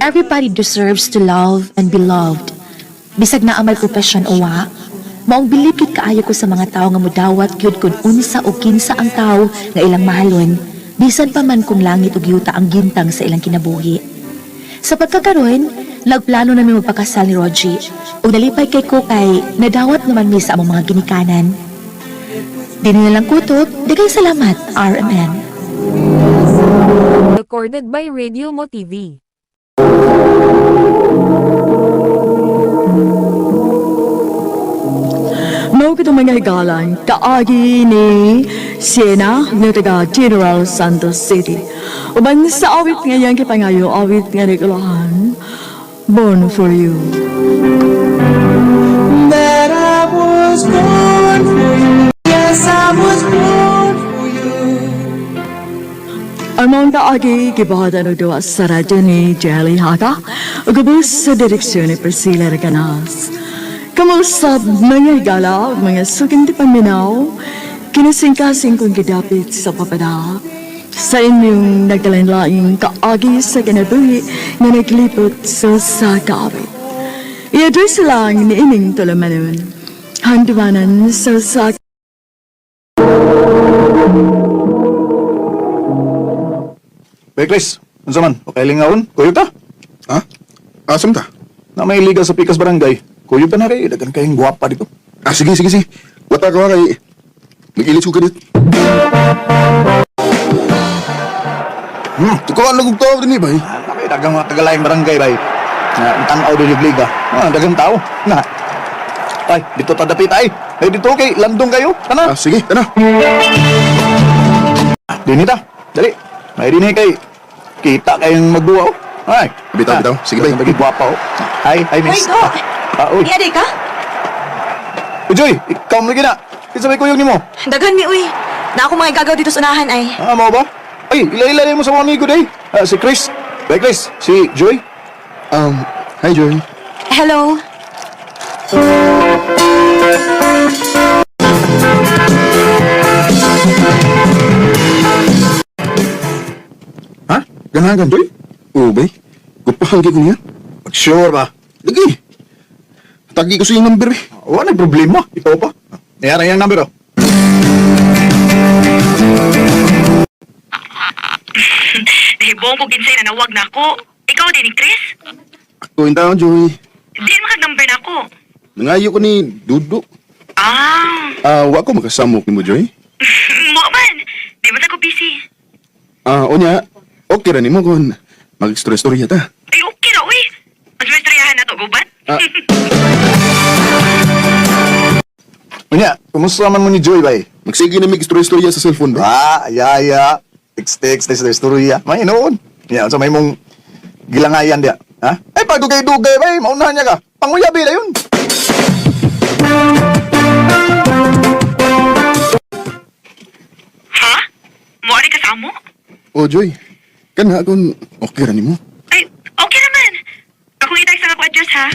Everybody deserves to love and be loved. Bisag na ang may profesyon o wa, maong bilib gyud kaayo ko sa mga tawo nga mudawat gyud kun unsa o kinsa ang tawo nga ilang mahalon, bisan pa man kung langit ug yuta ang gintang sa ilang kinabuhi. Sa pagkakaroon, nagplano nami magpakasal ni Rogie. Ug nalipay kay ko kay nadawat naman mi sa among mga ginikanan. Dini na lang kutob, daghang salamat, RMN. Recorded by Radio Mo TV. Mao kitong mga higalan, kaagi ni Siena nga taga General Santos City. Uban sa awit nga iyang kipangayo, awit nga nikulahan, Born for You. That I was born for you. Yes, I was born for you. Ang mga kaagi, gibuhatan og duwa sa radyo ni Jelly Haka, ug ubos sa direksyon ni Priscilla Reganas. Kamusta mga higala, ug mga suking di paminaw, kinasingkasing kong gidapit sa papada. Sa inyong nagdalain-laing kaagi sa kinabuhi nga naglipot sa sakaawit. I-address lang ni ining tulamanon. Handumanan sa sa Beklis, unsa man? Okay lingaon? Kuyog ta? Ha? Asam ta? Na may liga sa Pikas Barangay. Kuyog ta na rin. Dagan kayong gwapa dito. Ah, sige, sige, sige. Wata ka kay mag-ilis ko kanit. Tukuan lang kong tao din eh, bay. Ah, dagang mga tagalayang barangay, bay. Na, tanaw din yung liga. Ah, dagang tao. Na. Ay, dito ta dapit ay. Ay, dito kay landong kayo. Tana. Ah, sige, tana. Dini ta. Dali. May dini kay kita kayong magduwa oh. Ay. Bitaw, bitaw. Sige, bay. Bagi gwapa oh. Hi, hi miss. Uy, Do! Ah, uy. Iya, di ka? Uy, Joy, ikaw mo lagi na. Kinsa may kuyog nimo? Daghan mi, uy. Na ako mga igagaw dito sa unahan ay. Ah, mao ba? Ay, ila-ila mo sa mga amigo day. Ah, si Chris. Bay Chris, si Joy. Hi, Joy. Hello. Ha? Ganahan ka, Joy? Oo, bay. Gupahan ko niya. Sure ba? Lagi. Tagi ko sa iyong number eh. Wala na problema. Ikaw pa. Yan ang iyang number oh. Nahibong ko kinsay na nawag na ako. Ikaw din ni Chris? Ako yung tao, Joy. Di makag-number na ako. Nangayo ko ni Dudo. Ah, Ah, wa ko makasamok ni mo, Joy. mo man. Di man ako busy. Ah, unya, okay ra nimo kung mag-istorya-istorya ta. Ay, okay ra, uy. Mas may na to, gubat? Ah. Unya, kumusta man mo ni Joy bay? Magsige na mig-istorya-istorya sa cellphone ba? Ah, ya ya. Text text text text istorya. May noon. Ya, sa may mong gilangayan dia. Ha? Ay padugay-dugay bay, maunahan niya ka. Panguyabi na yun. Ha? Mo ari ka sa amo? Oh, Joy. Kana kung okay ra nimo. Ay, okay naman. Ako i-text ang ako address, ha?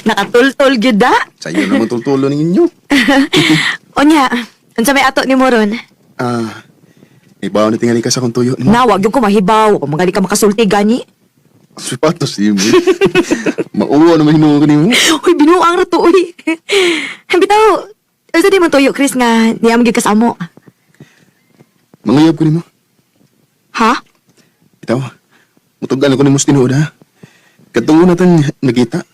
Nakatultol gyud da. Sayo naman tultulo ninyo. Unya, unsa may ato ni mo ron? Ah, ibaw na tingali ka sa kong tuyo nimo. Nawag yung ko mahibaw, kung magali ka makasulti gani. Sipatos nimo. Mauwa naman hinuon ko nimo. Uy, binuang ra to, uy. Bitaw, unsa di man tuyo, Chris, nga niya gyud ka sa amo? Manguyab ko nimo. Ha? Bitaw, mutugan ako nimo sa tinuod ha. Kadtong una tang nagita.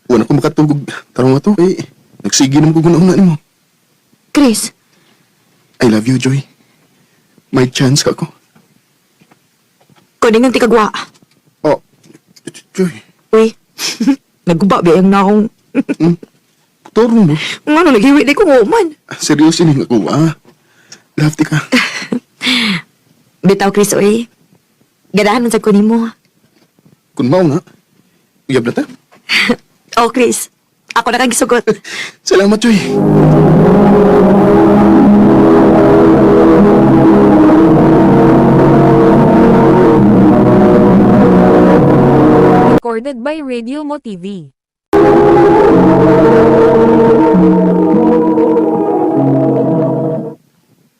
Wala ko makatugog tarong ato eh. Nagsige naman ko guna nimo. Chris, I love you, Joy. May chance ka ko. kuning ang tikagwa. Oh, Joy. Uy, naguba ba yung naong... Turo mo. Nga naghiwi di ko man. Seryoso ni ako, ah. Love ti ka. Bitaw, Chris, uy. Ganahan man sa kunin mo. Kung mao nga, uyab na ta. Oh, Chris. Ako na kang gisugot. Salamat, Joy. Recorded by Radio Mo TV.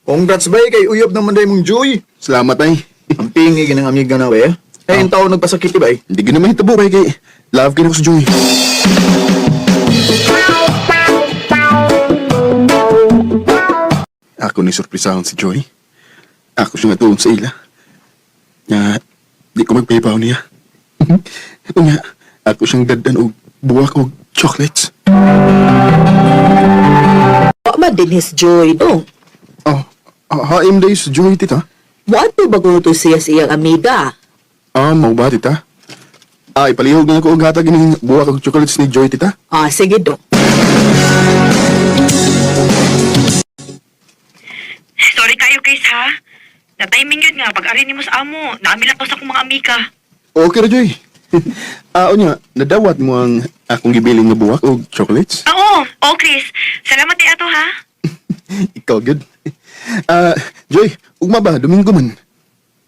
Congrats bay kay uyab naman day mong Joy. Salamat, ay. Ang pingi ginang amiga na bay. Eh, ang tao nagpasakit bay. Hindi ko naman hitabo, bay, kay love ka na ko sa Joy. Ako ni surprisahon si Joy. Ako siya nga tuon sa ila. Nga, di ko magpahibaw niya. Nga, ako siyang daddan og buwak og chocolates. Wa man din his joy dong. Oh, haim day sa Joy, tita. Moadto ba kuno to siya sa iyang amiga? Ah, mau ba, tita? Ah, ipalihog na ako og hatag ining buwak og chocolates ni Joy, tita. Ah, sige dong. Sorry kayo, Chris, ha? Na-timing yun nga. Pag-ari ni mo sa amo, naamil ako sa akong mga amika. Okay ra, Joy. Ah, unya, nadawat mo ang akong gibilin nga buwak og chocolates? Oo, oh, Chris. Salamat di ato, ha? Ikaw, good. Ah, Joy, ugma ba? Domingo man.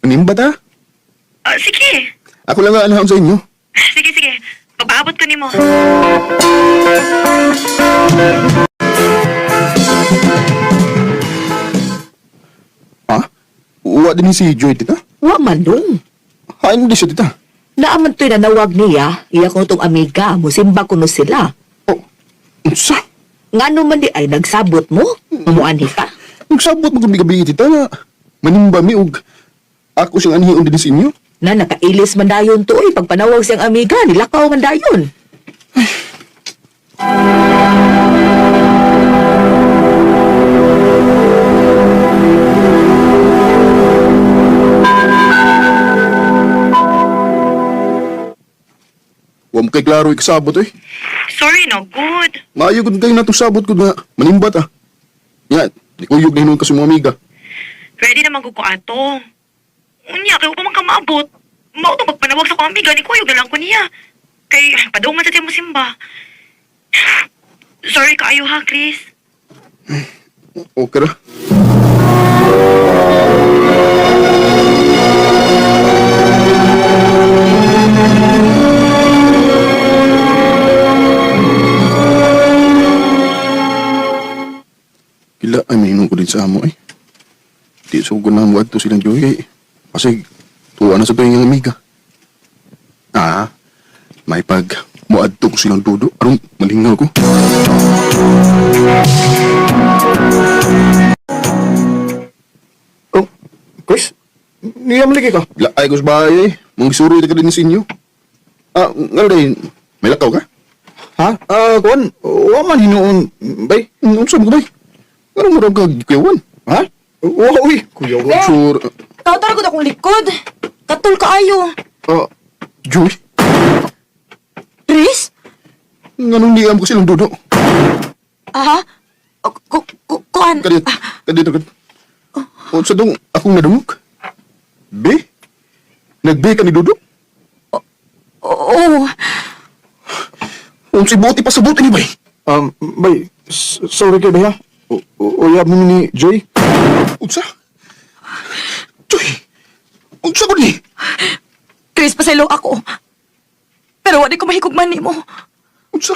Unim ba ta? Ah, sige. Ako lang ang anahon sa inyo. Sige, sige. Pagpaabot ko nimo. Ha? Uwa din si Joy, tita? Wa man dong. Hain di siya, tita. Naaman to'y nanawag niya, iya ko tong amiga, musimba kuno sila. Oh, unsa? Ngano man di ay nagsabot mo? Muanhi ka? Nagsabot mo kung gabi, tita, na manimba mi og ako siyang anhion din sa inyo. Na nakailis man dayon to oy pagpanawag siyang amiga, nilakaw man dayon. Wa mo kay klaro ikasabot eh. Sorry, no good. Maayo gud kayo natong sabot ko nga manimbat ah. Nga, nikuyog na hinuon ka sa mga amiga. Ready naman ko ko ato. Unya, kay pa man ka maabot. Mao tong pagpanawag sa akong amiga ni kuyog na lang ko niya. Kay padung man sa mo simba. Sorry kaayo ha, Chris. Okay ra. Kila ay may ko din sa amo eh. Di so na mo adto silang Joy eh. Kasi tuwa na sa tuwing ang amiga. Ah, may pag moadto ko silang dudo aron malingaw ko. Oh, Chris, niyam lagi ka. Laay ko sa bahay eh. Mangisuroy ka din sa inyo. Ah, nga rin, may lakaw ka? Ha? Ah, kuan, wa man hinuon, bay. Unsa mo ka bay? Anong murag ka, kuyawan? Ha? Wa uy, kuya wa. Sure. Tawtar ko akong likod. Katul kaayo. Ah, Joy, Chris? nganong niyam ko silang dudo? Aha? Ku ku kuan. Kadito, kadito, kadito. Unsa dong akong nadungog? B? Nag-B ka ni Dudo? Oo. Unsay buti pa sa buti ni bay? Bay, sorry kay bay ha. Uyab mo ni Joy. Unsa? Joy! Unsa ko ni? Chris, pasaylo ako. Pero wala ko mahigugman nimo. Unsa?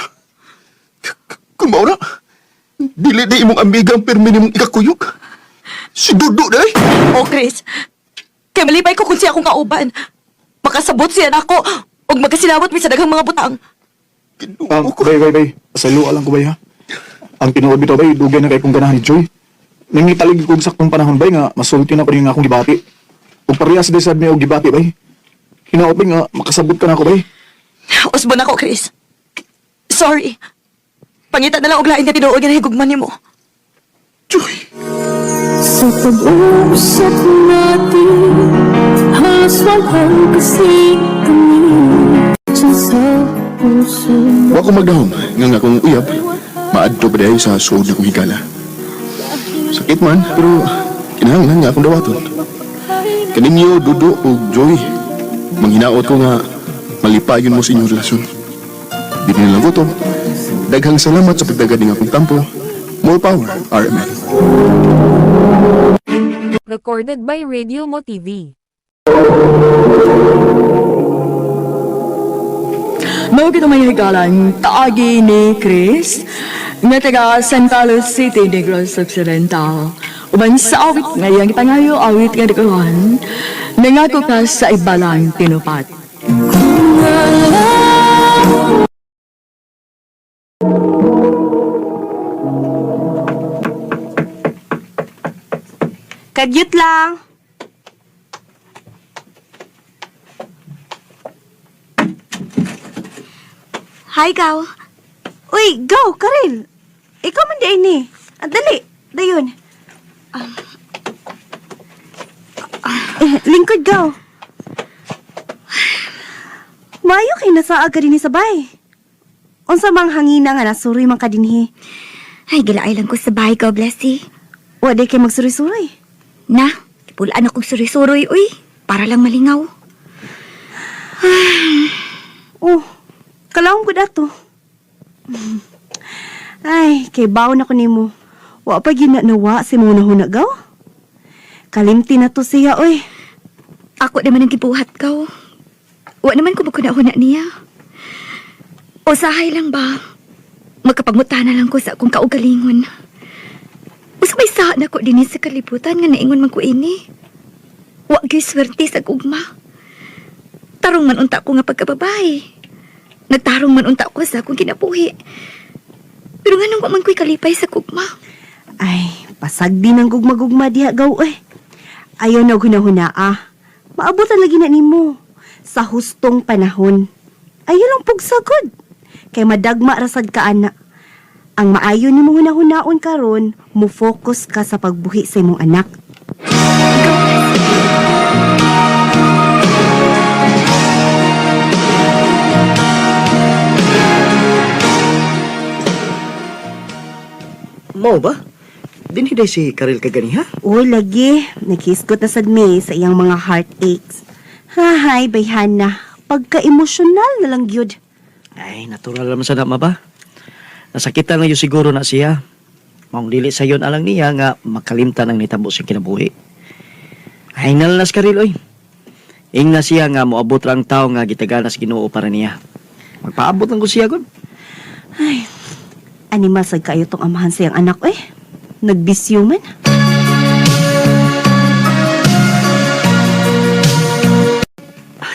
Kung mao na, dili di imong amiga ang pirmi nimong ikakuyog. Si Dudo na eh. Oh, Chris. Kay malipay ko kung siya akong kauban. Makasabot siya nako ug magkasinawat mi sa daghang mga butang. Bay, bay, bay. Pasaylo lang ko bay ha. Ang tinuod bitaw bay, dugay na kay kong ganahan ni Joy. Nangitalig ko og saktong panahon bay nga masulti na ko ning akong gibati. Ug parehas day sad mi og gibati bay. Hinaot bay nga makasabot ka na ako bay. Usbon ako, Chris. Sorry. Pangita na lang og lain nga tinuod nga nahigugman nimo. Joy! Sa pag-uusap natin, halos walang kasi kami sa puso mo. Wa ko magdahom nga nga akong uyab, maadto pa diay sa suod na kong higala. Sakit man, pero kinahanglan nga akong dawaton. Kaninyo, Dudo ug Joy, manghinaot ko nga malipayon mo sa inyong relasyon. Di na lang gutom. Daghang salamat sa pagdagad ng akong tampo. More power, RMN. Recorded by Radio Mo TV. Mao gid may higalan kaagi ni Chris nga taga San Carlos City, Negros Occidental. Uban sa awit nga iyang gipangayo awit nga dikuhan, nangako ka sa ibalang tinupat. Kagyut lang. Hi, Gaw. Uy, go, Karel. Ikaw man di ni. Ah, dali, dayon. Eh, lingkod, go. Maayo kay nasaa ka dinhi sa bay. Unsa mang hangina nga nasuroy man ka dinhi. Ay, gilaay lang ko sa bahay ko, Blessy. Wa day kay magsuroy-suroy. Na, pulaan akong suroy-suroy, uy. Para lang malingaw. Oh, kalawang ko dato. Ay, kay baon ako nimo. Wa pa gyud na nawa si muna huna gaw. Kalimti na to siya oy. Ako naman ang gibuhat ko. Wa naman ko magkuna-huna niya. Usahay lang ba? Magkapagmuta na lang ko sa akong kaugalingon. Usa may saha na ko dinhi sa kalibutan nga naingon man ko ini. Wa gyud swerte sa gugma. Tarong man unta ko nga pagkababae. Nagtarong man unta ko sa akong kinabuhi. Pero nganong wa man ko'y kalipay sa gugma? Ay, pasag din ang gugma-gugma diha gaw oy. Ayaw na hunahuna ah. Maabutan lagi na nimo sa hustong panahon. Ayaw lang pugsagod. Kay madagma rasad ka ana. Ang maayo nimo hunahunaon karon, mo focus ka sa pagbuhi sa imong anak. Mao ba? Dinhi day si Karel kaganiha? Uy, lagi. Naghisgot na sad mi sa iyang mga heartaches. Hahay, bayhana. Pagka-emosyonal na lang gyud. Ay, natural naman sa ma ba? Nasakitan na yun siguro na siya. Maong dili sayon alang niya nga makalimtan ang nitabo sa kinabuhi. Ay, nalalas Karel, oy. Ingna siya nga moabot ra ang tao nga gitaganas Ginoo para niya. Magpaabot lang ko siya gud. Ay, animal sad kayo tong amahan sa iyang anak, eh. Nagbisyo man.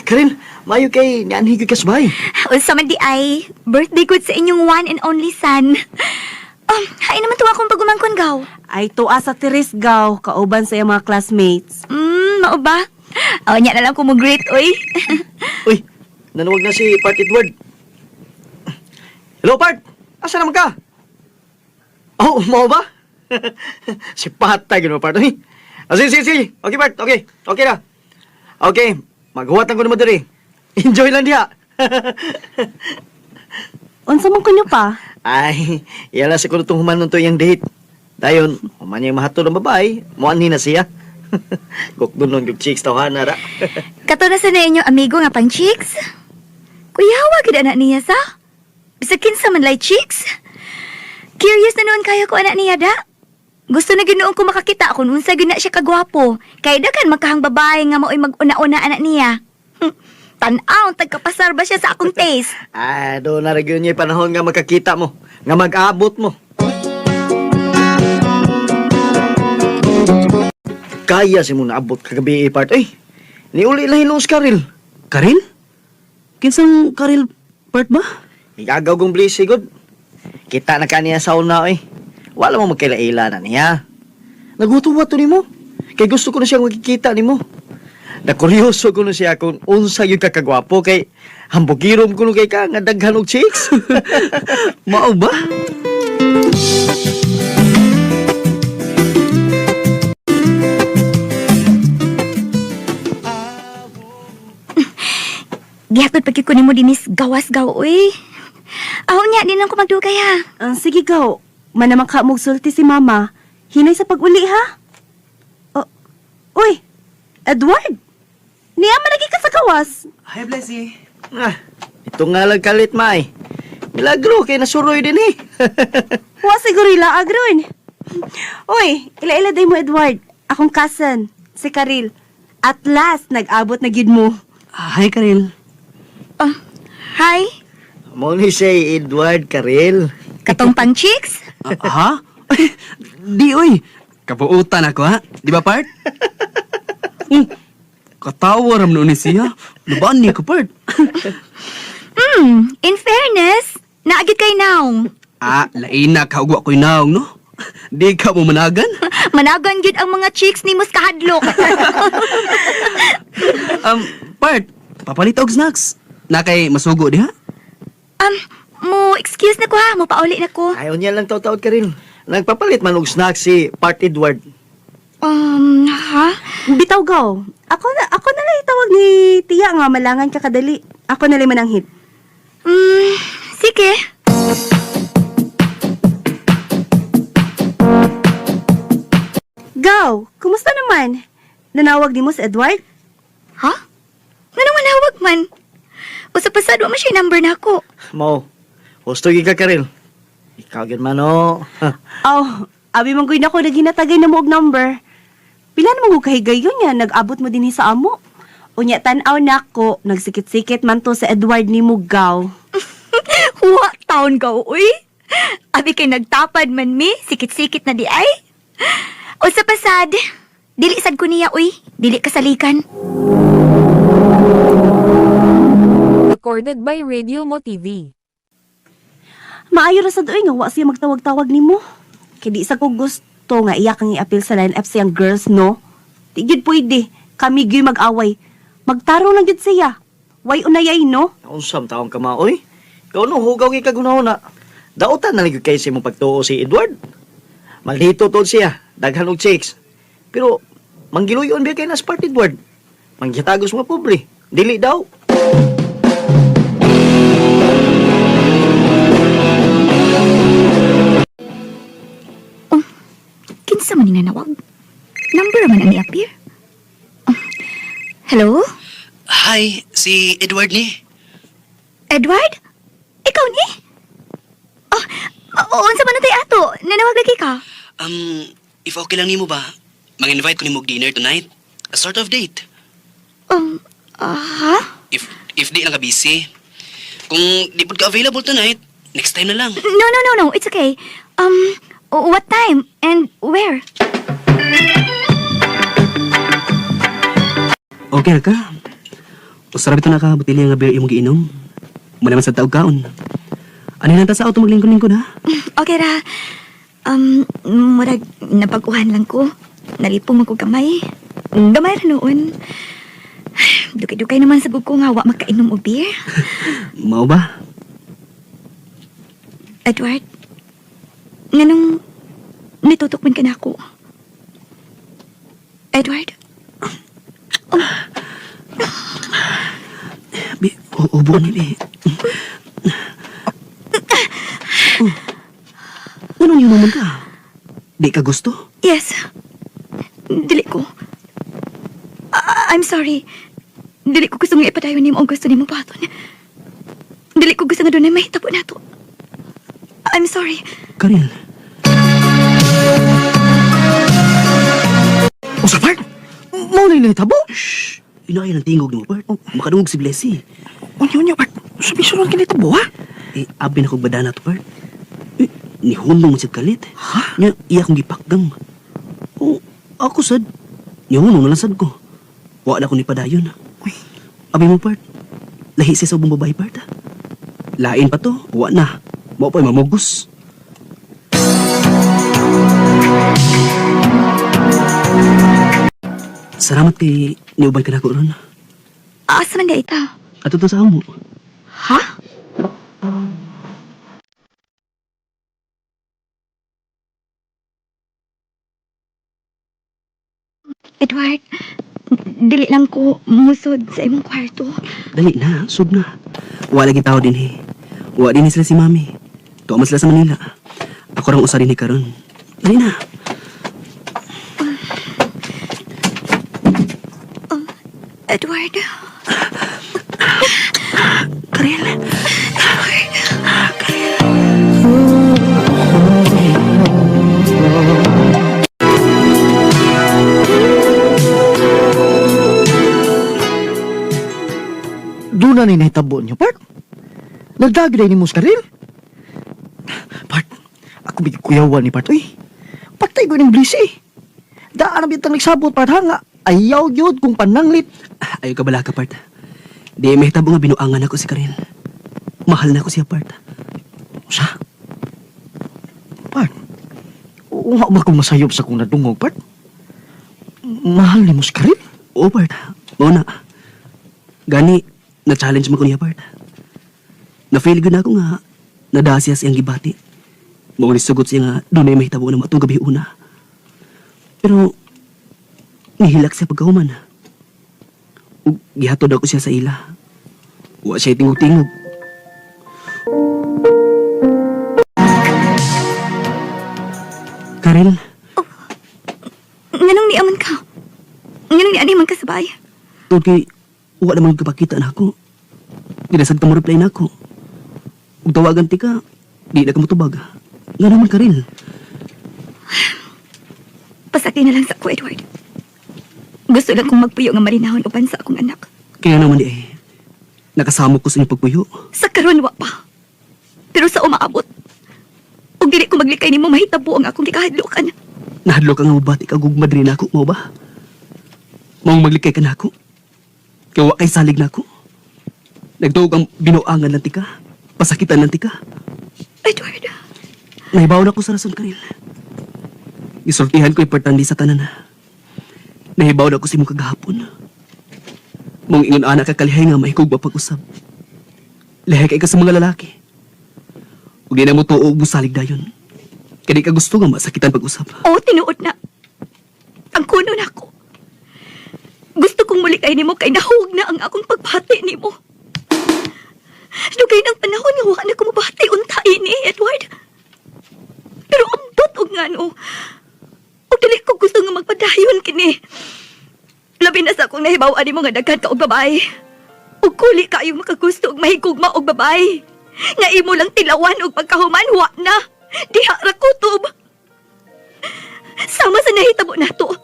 Karel, maayo kay nianhi gyud ka sa bahay. Unsa man di ay, birthday good sa inyong one and only son. Hay naman tuwa akong pagumangkon gaw. Ay, tuwa sa Teres gaw, kauban sa iyang mga classmates. Mao ba? Aw, nya na lang ko mo greet, oy. Uy, nanuwag na si Part Edward. Hello, Part! Asa naman ka? Oh, mau ba? Si Patay, gano'n, Part. Uy. Ah, sige, sige, sige. Okay, Part. Okay. Okay na. Okay. Maghuwat lang ko naman diri. Enjoy lang diha. Unsa man kunyo pa? Ay, iyala sa kuno itong human to iyang date. Dayon, human niyang mahatod ang babae, muanhi na siya. Gukdon nun, guk chicks, tawhana ra. Kato na sa na inyong amigo nga pang chicks. Kuyawa gid anak niya sa. Bisag kinsa man lay chicks. Curious na noon kayo ko anak niya da. Gusto na ginoon ko makakita kung unsa gyud na siya kagwapo. Kay dakan magkahang babae nga mao'y mag-una-una anak niya. Tan-aw, tagkapasar ba siya sa akong taste? Ah, doon na rin yun yung panahon nga magkakita mo, nga mag-abot mo. Kaya si mo naabot kagabi eh, part. Ay, niuli lang hinuos Karil. Karil? Kinsang Karil part ba? Igagaw kong blessy good. Kita na ka niya sa una eh. Wala mo magkaila-ila na niya. Nagutuwa to nimo. Kay gusto ko na siyang makikita nimo. Nakuryoso ko na siya kung unsa yung kakagwapo kay hambugirom ko no kay ka nga daghan og chicks. Mao ba? Gihatod pag ko nimo dinis gawas gaw uy. Aw nya di lang ko magdugay ha. Ah, sige gaw, manamang ka sulti si mama. Hinay sa pag-uli ha. Oh, uy, Edward! Niya man lagi ka sa kawas. Hi, Blessy. Ah, ito nga lang kalit, May. Milagro kay nasuroy din eh. Wa siguro ila agron. Uy, ila-ila day mo Edward. Akong cousin, si Karil. At last, nag-abot na gyud mo. Hi, Karil. Oh, hi. Mo ni si Edward Karel. Katong pang chicks? Ah, ha? Di, oy. Kabuutan ako, ha? Di ba, part? Katawa ram noon ni siya. Lubaan niya ko, part. In fairness, naagid kay naong. Ah, laina ka ugwa ko'y naong, no? Di ka mo managan? Managan gyud ang mga chicks ni Mus kahadlok. Part, papalit og snacks. Na kay masugo diha? Mo excuse na ko ha, mo pauli na ko. Ayaw niya lang taw-taod Karel. Nagpapalit man og snack si Part Edward. Ha? Bitaw gaw. Ako na lang itawag ni Tiya nga malangan ka kadali. Ako na lang mananghit. Sige. Gaw, kumusta naman? Nanawag ni mo si Edward? Ha? Nga manawag man? Usa pasad wa man siya number na ako. Mo, husto gyud ka Karel. Ikaw gyud man oh. Oh, abi man gud ako naghinatagay na mo og number. Pila naman ko kahigayon niya, nag-abot mo din sa amo. Unya tan-aw nako, nagsikit-sikit man to sa Edward ni mo gaw. Wa taon ka uy. Abi kay nagtapad man mi, sikit-sikit na di ay. Usa pasad, dili sad ko niya uy, dili kasalikan. Recorded by Radio Mo TV. Maayo ra sad oy nga wa siya magtawag-tawag nimo. Kay di sa ko gusto nga iya kang i-appeal sa line up siyang girls no. Di gyud pwede. Kami gyud mag-away. Magtarong lang gyud siya. Way unayay no. Unsam taong ka maoy? Ikaw no hugaw gyud ka gunahuna. Dautan na lang gyud kay sa imong pagtuo si Edward. Maldito tod siya, daghan og chicks. Pero manggiluyon biya kay na si Part Edward. Manggitagos mga pobre. Dili daw. Kinsa man ni nanawag? Number man ang ni-appear. Oh, hello? Hi, si Edward ni. Edward? Ikaw ni? Oh, oo, unsa man natay ato? Nanawag lagi ka? If okay lang nimo ba, mag-invite ko nimo og dinner tonight. A sort of date. Ha? If di lang ka busy. Kung di pud ka available tonight, next time na lang. No, no, no, no. It's okay. What time and where? Okay ra ka. Usara bitaw na ka botelya nga beer imong giinom. Muna man sa taog kaon. Ano lang ta sa auto maglingkod-lingkod ha? Okay ra. Murag napag-uhan lang ko. Nalipong ako gamay. Gamay ra noon. Dukay-dukay naman sa ko nga wa makainom og beer. Mao ba? Edward, nganong nitutok man ka na ako? Edward? Bi, ubo ni bi. Oh. Anong yun naman ka? Di ka gusto? Yes. Dili ko. I'm sorry. Dili ko gusto nga ipadayon nimo ang gusto nimo buhaton. Dili ko gusto nga dunay mahitabo nato. I'm sorry. Karel. Usa, Bart? Mao na nahitabo? Shh! Inaay ng tingog nimo, Bart. Makadungog si Blessy. Unya, unya, Bart. Sabi-suron ka nahitabo, ha? Eh, abi na kog badana to, Bart. Eh, nihunong man siya kalit. Ha? Nya, iya akong gipakgang. Oh, ako sad. Nihunong na lang sad ko. Wa na ko ni padayon. Uy. Abi mo, Bart. Lahi siya sa ubong babae, Bart. ah. Lain pa to. Wa na. Mao pa'y mamugos. Salamat kay niuban ka na ko ron. Asa man ita? Ato to sa amo. Ha? Edward, dili lang ko musod sa imong kwarto. Dali na, sud na. Wala lagi tao din eh. Wa din sila si Mami. Tuwa man sila sa Manila. Ako rang usa din eh karon. Dali na. Edward. Karel. Doon na ni nahitabo niyo, Bart. Nagdagi ni mo sa Karil. Bart, ako bigay kuyawan ni Bart. Uy, patay ko ng blisi eh. Daan ang bitang nagsabot, Bart, ha nga. Ayaw yun kung pananglit. Ayaw ka bala ka, Bart. Di may hitabo nga binuangan ako si Karel. Mahal na ako siya, Bart. Usa? Bart, oo nga ba kung masayop sa kong nadungog, Bart? Mahal ni mo si Karil? Oo, Bart. Mao na. Gani, na-challenge mo ko niya, Bart. Na-feel good na ako nga nadasiya siyang gibati. Mao ni sugot siya nga dunay mahitabo na matong gabi una. Pero nihilak siya pagkahuman. Ug gihatod ako siya sa ila. Wa siya tingog-tingog. Karel, Nganong niaman ka? Nganong niani man ka sa bahay? tungod kay wa naman kapakita na ako. Ginasad ka mo reply na ako. Ug tawagan ti ka, di na ka motubag. Nga naman Karel. Pasakay na lang sa ko, Edward. Gusto lang kong magpuyo nga marinahon uban sa akong anak. Kaya naman di eh, nakasamo ko sa inyong pagpuyo. Sa karon wa pa. Pero sa umaabot. Ug dili ko maglikay nimo mahitabo ang akong gikahadlokan. Nahadlok ka nga mabati ka gugmad rin ako, mao ba? Maong maglikay ka na ako. Kaya wa kay salig na ako. Nagtuog ang binuangan lang tika. Pasakitan lang tika. Edward, Nahibaw na ko sa rason, Karil. Gisultihan ko importante sa tanan. Nahibaw na ko sa imong kagahapon. Mong ingon ana ka kalihay nga mahikog ba pag-usab. Lahi kay ka sa mga lalaki. Ug di na mo tuo og musalig dayon. Kay di ka gusto nga masakitan pag-usab. oh, tinuod na. Ang kuno na ako. Gusto kong mulikay nimo kay nahug na ang akong pagbati nimo. Dugay ng panahon nga wa na ko mabati unta ini, Edward. Pero ambot og ngano. Og dili gusto nga magpadayon kini. Labi na sa akong nahibaw-an nimo nga daghan ka og babae. Ug kuli kaayo makagusto og mahigugma og babae. Nga imo lang tilawan og pagkahuman wa na. Diha ra kutob. Sama sa nahitabo nato.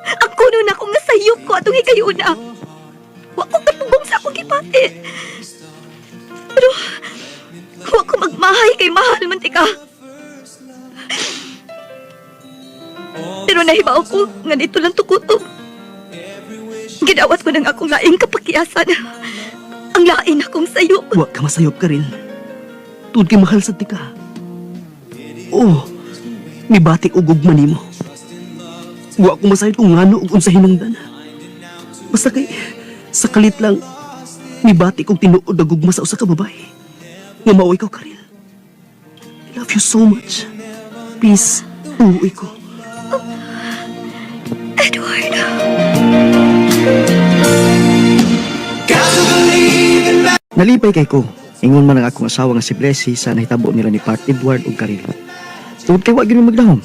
Ang kuno na ko nga sayop ko atong higayuna. Wa ko katubong sa akong gipati. Pero wa ko magmahay kay mahal man tika. Pero nahibaw ko nga dito lang tukutob. Gidawat ko ng akong laing kapakiasan. Ang lain akong sayop. Wa ka masayop ka rin. Tuod kay mahal sa tika. Oh, mibati og ugma nimo. Wa ko masayop kung ngano ug unsa hinungdan. Basta kay sa kalit lang mibati kog tinuod og gugma sa usa ka babae. Nga mao ikaw, Karil. I love you so much. Please, uuwi ko. Edward. Nalipay kay ko. Ingon man ang akong asawa nga si Blessy sa nahitabo nila ni Part Edward ug Karil. Tungod kay wa gyud mi magdahom.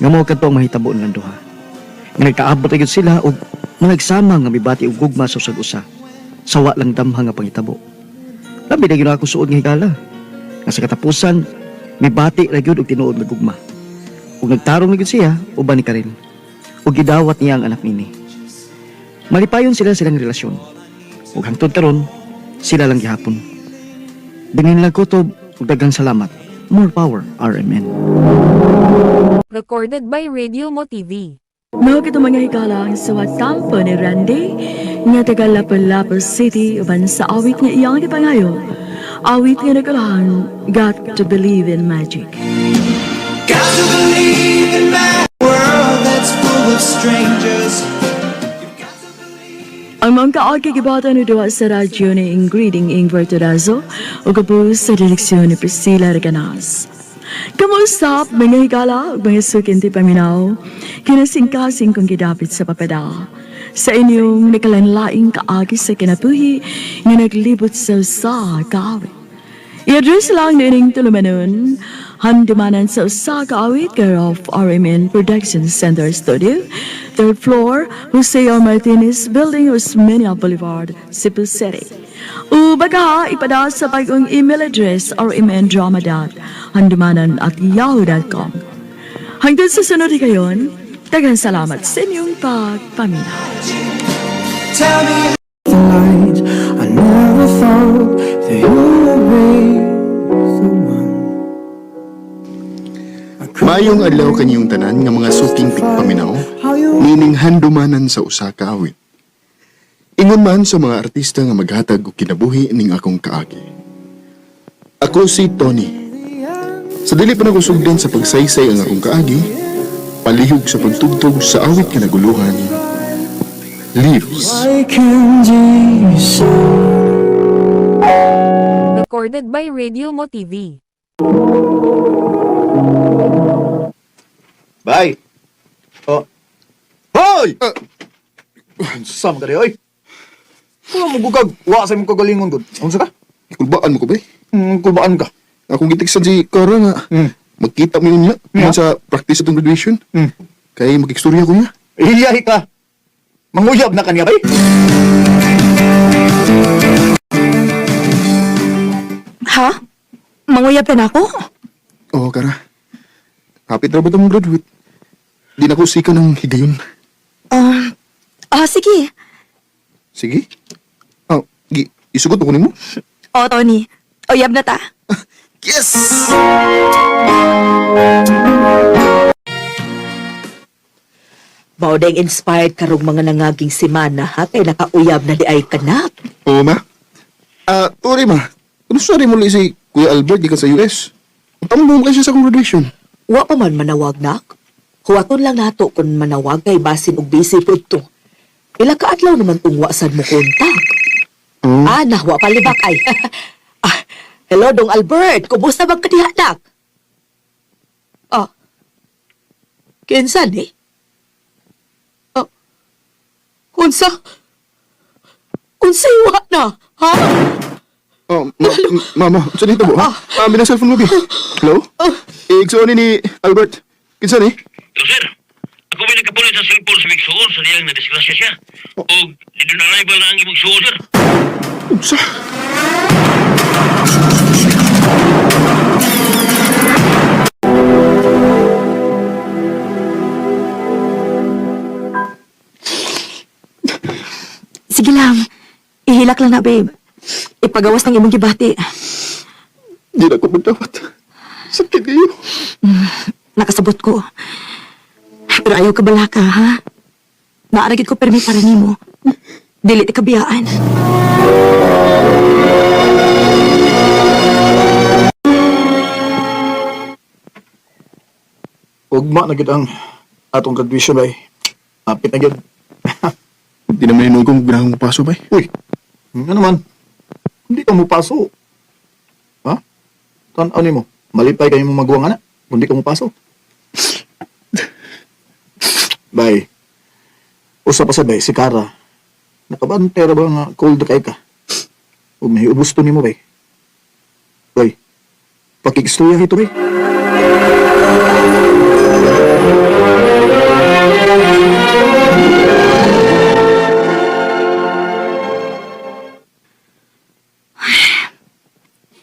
Nga mao kadto ang mahitabo nilang duha. Nga nagkaabot ra gyud sila og managsama nga mibati og gugma sa usag usa. Sa wa lang damha nga pangitabo. Labi na gyud ako suod nga higala. Nga sa katapusan mibati ra gyud og tinuod nga gugma. Ug nagtarong na gyud siya uban ni Karil. Ug gidawat niya ang anak nini. Malipayon sila silang relasyon. Ug hangtod karon sila lang gihapon. Dingin lang kutob ug daghang salamat. More power, RMN. Recorded by Radio Mo TV. Mao kito mga higala ang suwat kampo ni Randy nga taga Lapu-Lapu City uban sa awit nga iyang gipangayo. Awit nga nagkalahan, Got to Believe in Magic. Got to believe in that world that's full of strangers. Ang mga kaagi gibata ni duha sa radyo ni Ingrid Ingvar Turazo ug gabu sa direksyon ni Priscilla Reganas. Kamusta mga higala ug mga sukinti paminaw, kinasingkasing kong gidapit sa papada. Sa inyong nakalanlaing kaagi sa kinabuhi nga naglibot sa usa kaawit. I-address lang nining tulumanon, handumanan sa usa ka awit care of RMN Production Center Studio, third floor, Jose R. Martinez Building, Osmeña Boulevard, Cebu City. O baka ipada sa bagong email address rmndrama.handumanan@yahoo.com. Hanggang sa sunod kayon, daghang salamat sa inyong pagpaminaw. Tell me the light. I never thought that you would be the one. Mayong adlaw kaniyong tanan nga mga suking tigpaminaw, nining handumanan sa usa ka awit. Ingon man sa mga artista nga maghatag og kinabuhi ning akong kaagi. Ako si Tony. Sa dili pa nagusugdan sa pagsaysay ang akong kaagi, palihog sa pagtugtog sa awit nga naguluhan, Leaves. I can decide. Recorded by Radio Mo TV. Bye. Oh. Hoy! Sam ka oy. Wala mo gugag. Wa sa imong kagalingon gud. Unsa ka? Kulbaan mo ko ba? Kulbaan ka. Akong gitiksan si Cora nga. Magkita mo yun niya. Yeah. Sa practice atong graduation. Kay magikstorya ko niya. Iyahi ka. Manguyab na kaniya bay. Ha? Manguyab na ako? Oo, Kara. Happy ra ba itong graduate? Di na ko sika ng higayon. Sige. Sige. Oh, gi isugot ko nimo. O, Tony. Uyab na ta. Yes! Mao dayng inspired karong mga nangaging semana ha kay nakauyab na di ay kanak. Oo, ma. Ah, turi ma. Ano sorry mo si Kuya Albert gikan sa US? Tamo mo kasi sa akong graduation. Wa pa man manawag nak. Huwaton lang nato kung manawag kay basin og busy pud to. Pila ka adlaw naman tung wa sad mo kontak. Oh. Ah, na wa palibak ay. Ah, hello dong Albert, kumusta bang kadiha nak? Ah. Kinsa ni? Ah. Unsa? Unsay wa na? Ha? Oh, mama, saan dito mo, ha? Ah, may cellphone mo, bi. Hello? Eh, igsuon ni Albert. Kinsa ni? Hello, sir. Ako may nagkapulit sa cellphone sa Migsuon sa diyang na-disgrasya siya. O dito na arrival na ang imong suon, sir. Unsa? Sige lang. Ihilak lang na, babe. Ipagawas ng imong gibati. Di na ko magdawat. Sakit kayo. Nakasabot ko. Pero ayaw ka balaka, ha? Naaragid ko permi para nimo. Dili ti kabiyaan. Ugma na gid ang atong graduation bay. Apit na gid. Di naman hinuon kong ginahang paso bay. Uy, nga naman. Hindi ka mo paso. Ha? Tan-aw nimo. Malipay kayo mo maguwang ana. Kung di ka mo paso. Bay. Usa pa sa bay, si Kara. Nakabante ra ba nga cold kay ka? Ug may ubos to nimo bay. Bay. Pakikistorya ito bay.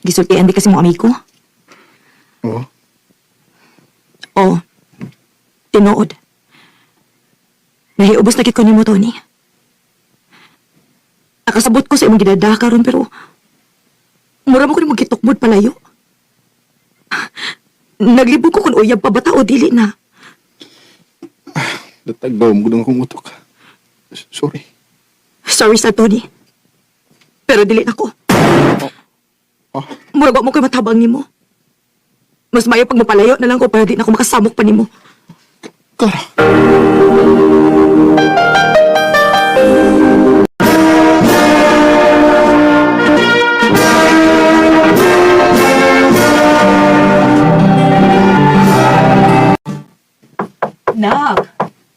Gisultian di kasi mo amigo. Oo. Oo. Tinuod. Nahiubos na gid ko nimo, Tony. Nakasabot ko sa imong gidada karon pero mura mo ko nimo gitukmod palayo. Naglibog ko kung uyab pa bata o dili na. Datagbaw mo gud akong utok. Sorry. Sorry sa Tony. Pero dili na ko. Oh. Mura ba mo ko'y matabang nimo? Mas mayo pag mapalayo na lang ko para di na ako makasamok pa nimo. Kara. Nak,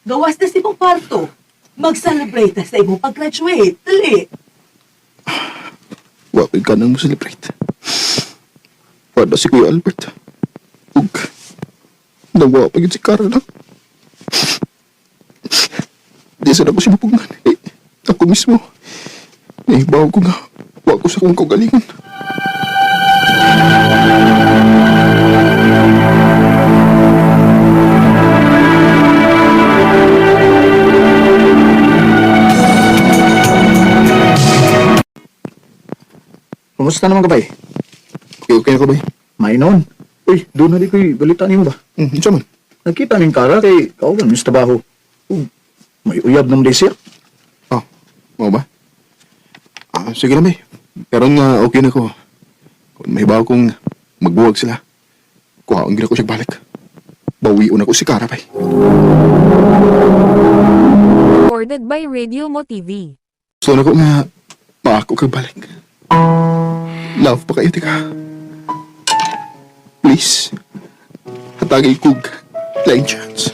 gawas na si mong kwarto. Mag-celebrate na sa imong pag-graduate. Dali. Wa ko'y ganang mo celebrate. Wala si Kuya Albert. Ug, nawa pa yun si Kara lang. Di sana ko siya mapugngan. Eh, ako mismo. Nahibaw ko nga. Wa ko sa akong kaugalingon. Kumusta naman ka bay? Okay, okay ako ba? May noon. Uy, doon na di ko'y balita nimo ba? Unsa man? Nakita ning Kara kay kauban mi sa trabaho. Ug, may uyab ng siya. Oh, mao ba? Ah, sige na, may. Pero nga, okay na ko. Kung may bago kong magbuwag sila, kuhaon gina ko siya balik. Bawion ako si Kara, bay. Recorded by Radio Mo TV. Gusto na ko nga, maako kag balik. Love pa kayo, tika. Please, hatagay kog lain chance.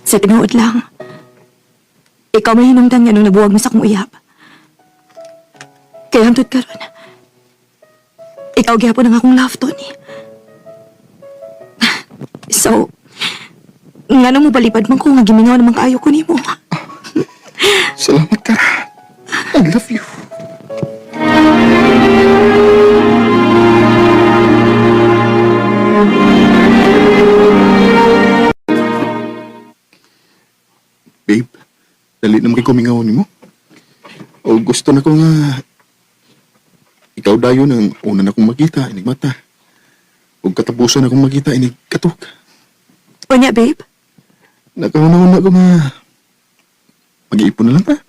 Sa tinuod lang. Ikaw may hinungdan nga nung nabuwag mo sa akong uyab. Kaya hantod karon. Ikaw gihapon ang akong love, Tony. So, nga nang mobalibad man ko nga gimingaw naman kaayo ko nimo. Salamat, Kara. I love you. Babe, dali naman kay kumingaw nimo. O gusto na ko nga ikaw dayon ang una na kong makita, inig mata. O katapusan na kong makita, inig katok. Unya, babe. Nakauna-una ko nga mag-iipon na lang ta.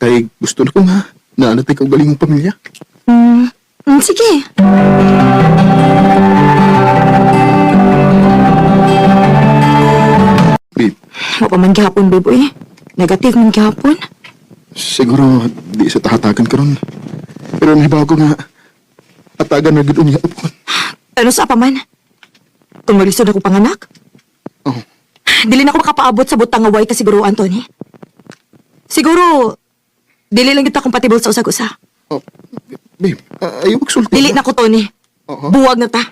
Kay gusto na ko nga naanatay ka galing mong pamilya. Sige. Babe, Wa pa man gihapon, babe, uy. Negative man gihapon. siguro di sa tahatagan karon. Pero nahibaw ko nga hatagan na gud unya upon. Ano sa pa man? Kung maglisod ako panganak? Oh. Dili na ako makapaabot sa butang nga way kasiguro, Anthony. Siguro, dili lang kita compatible sa usag-usa. Oh, babe, ayaw magsulti. Dili na ko, Tony. Oo. Buwag na ta.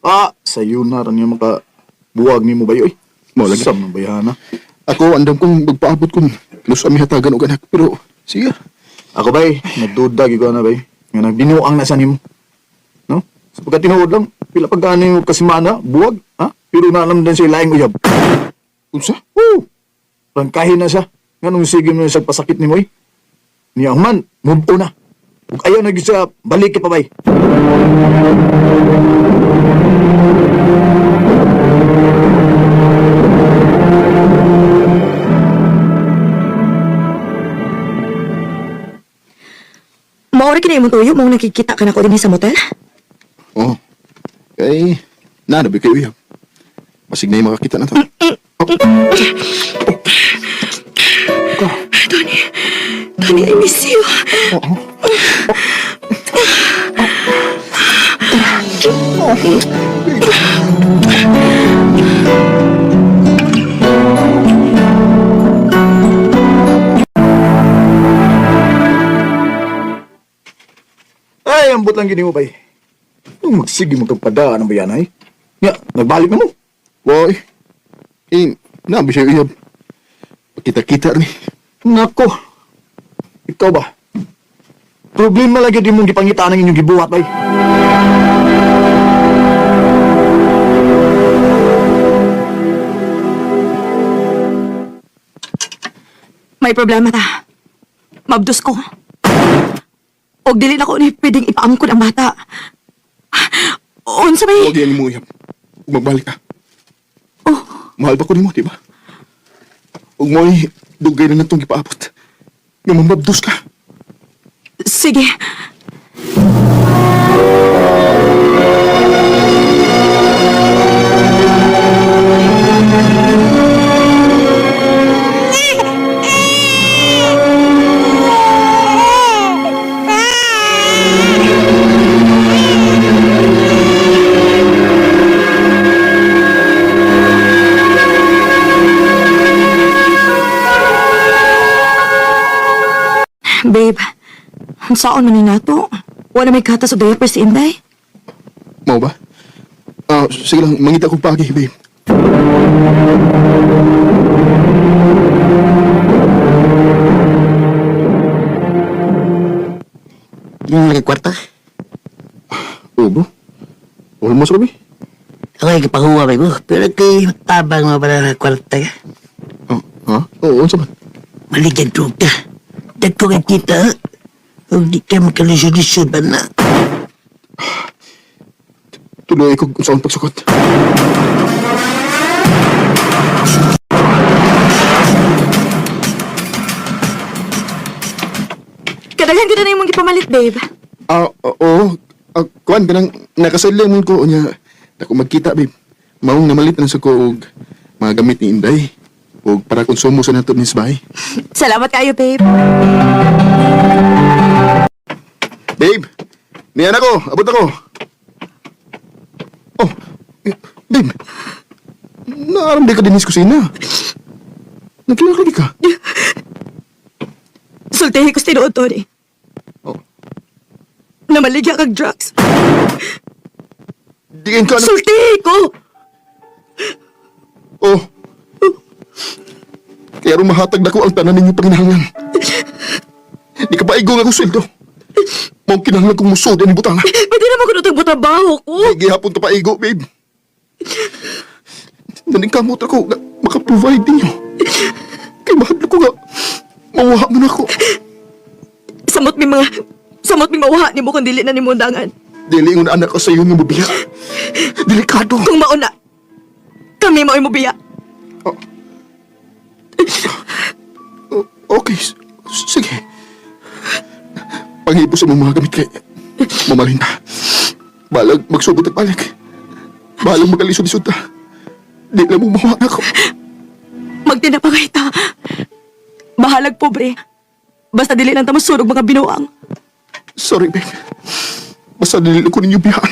Ah, sayo na rin yung maka buwag nimo ba oy. Mao lagi. Sam ng bayhana. Ako, andam kong magpaabot kung nus ami hatagan og anak. Pero, sige. Ako bay, nagduda gyud ko na bay. Nga nagbinuang na sa nimo. No? Sa pagka tinuod lang, pila pag mo kasimana, buwag, ha? Pero naalam din siya laing uyab. Unsa? Woo! Prangkahin na siya. Nganong sige mo sa pasakit nimo oy. Niya man, move on na. Ug ayaw na gyud siya balik pa bay. Maori kini imong tuyo, mong nakikita ka na ko dinhi sa motel. Oh. Kay, nanabi kayo uyab. Basig na yung makakita na to. Tony, Tony, I miss you. Ay, ambot lang gini mo bay. Nung magsige mo kag padaan ang bayanay. Nya, nagbalik na mo. Boy, eh, nabi siya uyab. Pakita-kita rin. Nako. Ikaw ba? Problema lagi di mong gipangitaan ang inyong gibuhat bay. May problema ta. Mabdos ko. Og dili na ko ni pwedeng ipaangkon ang bata. Unsa may Huwag yan mo uyab. Ug magbalik ka. Oh. Mahal ba ko nimo, di ba? Ug mo'y dugay na natong gipaabot. Nga mamabdos ka. Sige. Babe, unsaon man ni nato? Wala may gatas o diaper si Inday? Mao ba? Ah, sige lang, mangita kong pagi, babe. Yung lagi kwarta. Oo, bro. Almost, Robbie. Ako ay kapahuwa ba mo. Pero kay tabang mo pala na kwarta ka. Oh, ha? Oo, unsa man? Maligyan ka. Dagko ka kita. Kung di ka makalisod-lisod ba na. Tuloy ko kung saan pagsukot. Kadaghan ko na imong gipamalit, babe. Ah, oo. Ah, kuan kanang nakasadlay mo ko unya. Dako magkita, babe. Maong namalit na sa ko og mga gamit ni Inday. Og para konsumo sa nato ni sa bahay. Salamat kayo, babe. Babe, niyan ako. Abot ako. Oh, eh, babe. Naaram di ka din sa kusina. Nagkilala ka. Sultihi ko sa tinuod, Tony. Oh. Namaligya kag drugs. Diin ka na. Sultihi ko! Oh. Kaya rumahatag na ko ang tanan ninyo panginahanglan. Di ka paigong akong sweldo. Mao kinahanglan kong musod ani butang. Pwede naman ko natag trabaho ko. Di gihapon to paigo, babe. Naningkamot ako nga maka-provide ninyo. Kay mahadlok ko nga mawala mo na ako. Samot mi mga... Samot mi mawha nimo kung dili na nimo undangan. Dili ngon anak ko sa iyo nga mabiya. Delikado. Kung mauna, kami mao'y mobiya. Okay, sige. Panghipo sa mong mga gamit kay mamalhin ta. Balag magsugod at balik. Balag magalisod-lisod ta. Di lang mo mawa ako. Magtinapangay ta. Bahalag pobre. Basta dili lang ta masurog mga binuang. Sorry, babe. Basta dili lang ko ninyo biyahan.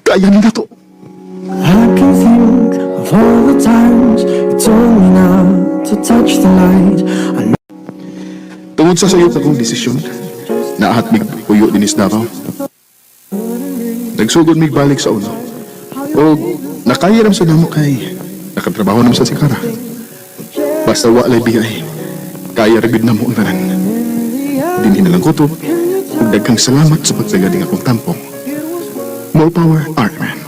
Kaya ni na to. I can think of all the times you told me not to touch the light. I Tungod sa sayo akong desisyon, Naahat mig puyo dinhi sa Davao. Nagsugod mig balik sa uno. Og nakaya ram sa namo kay nakatrabaho naman sa sikara. Basta wa lay biyay. Kaya ra gyud namo ang tanan. Dinhi na lang kutob. Ug daghang salamat sa pagsagad ning akong tampong. More power, Artman.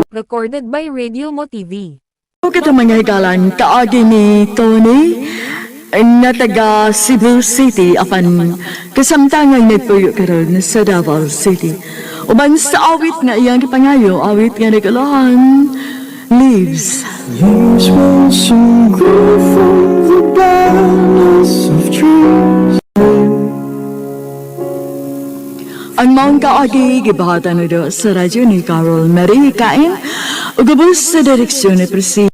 Recorded by Radio Mo TV. Kita mga higalan, kaagi ni Tony, na taga Cebu City, apan kasamtangan nagpuyo karon sa Davao City. Uban sa awit nga iyang gipangayo, awit nga nagalahan, "Leaves." Leaves will soon grow from the barrenness of trees. Ang maong kaagi gibahatan na sa radyo ni Carol Marie Kain, ug sa direksyon ni Priscilla.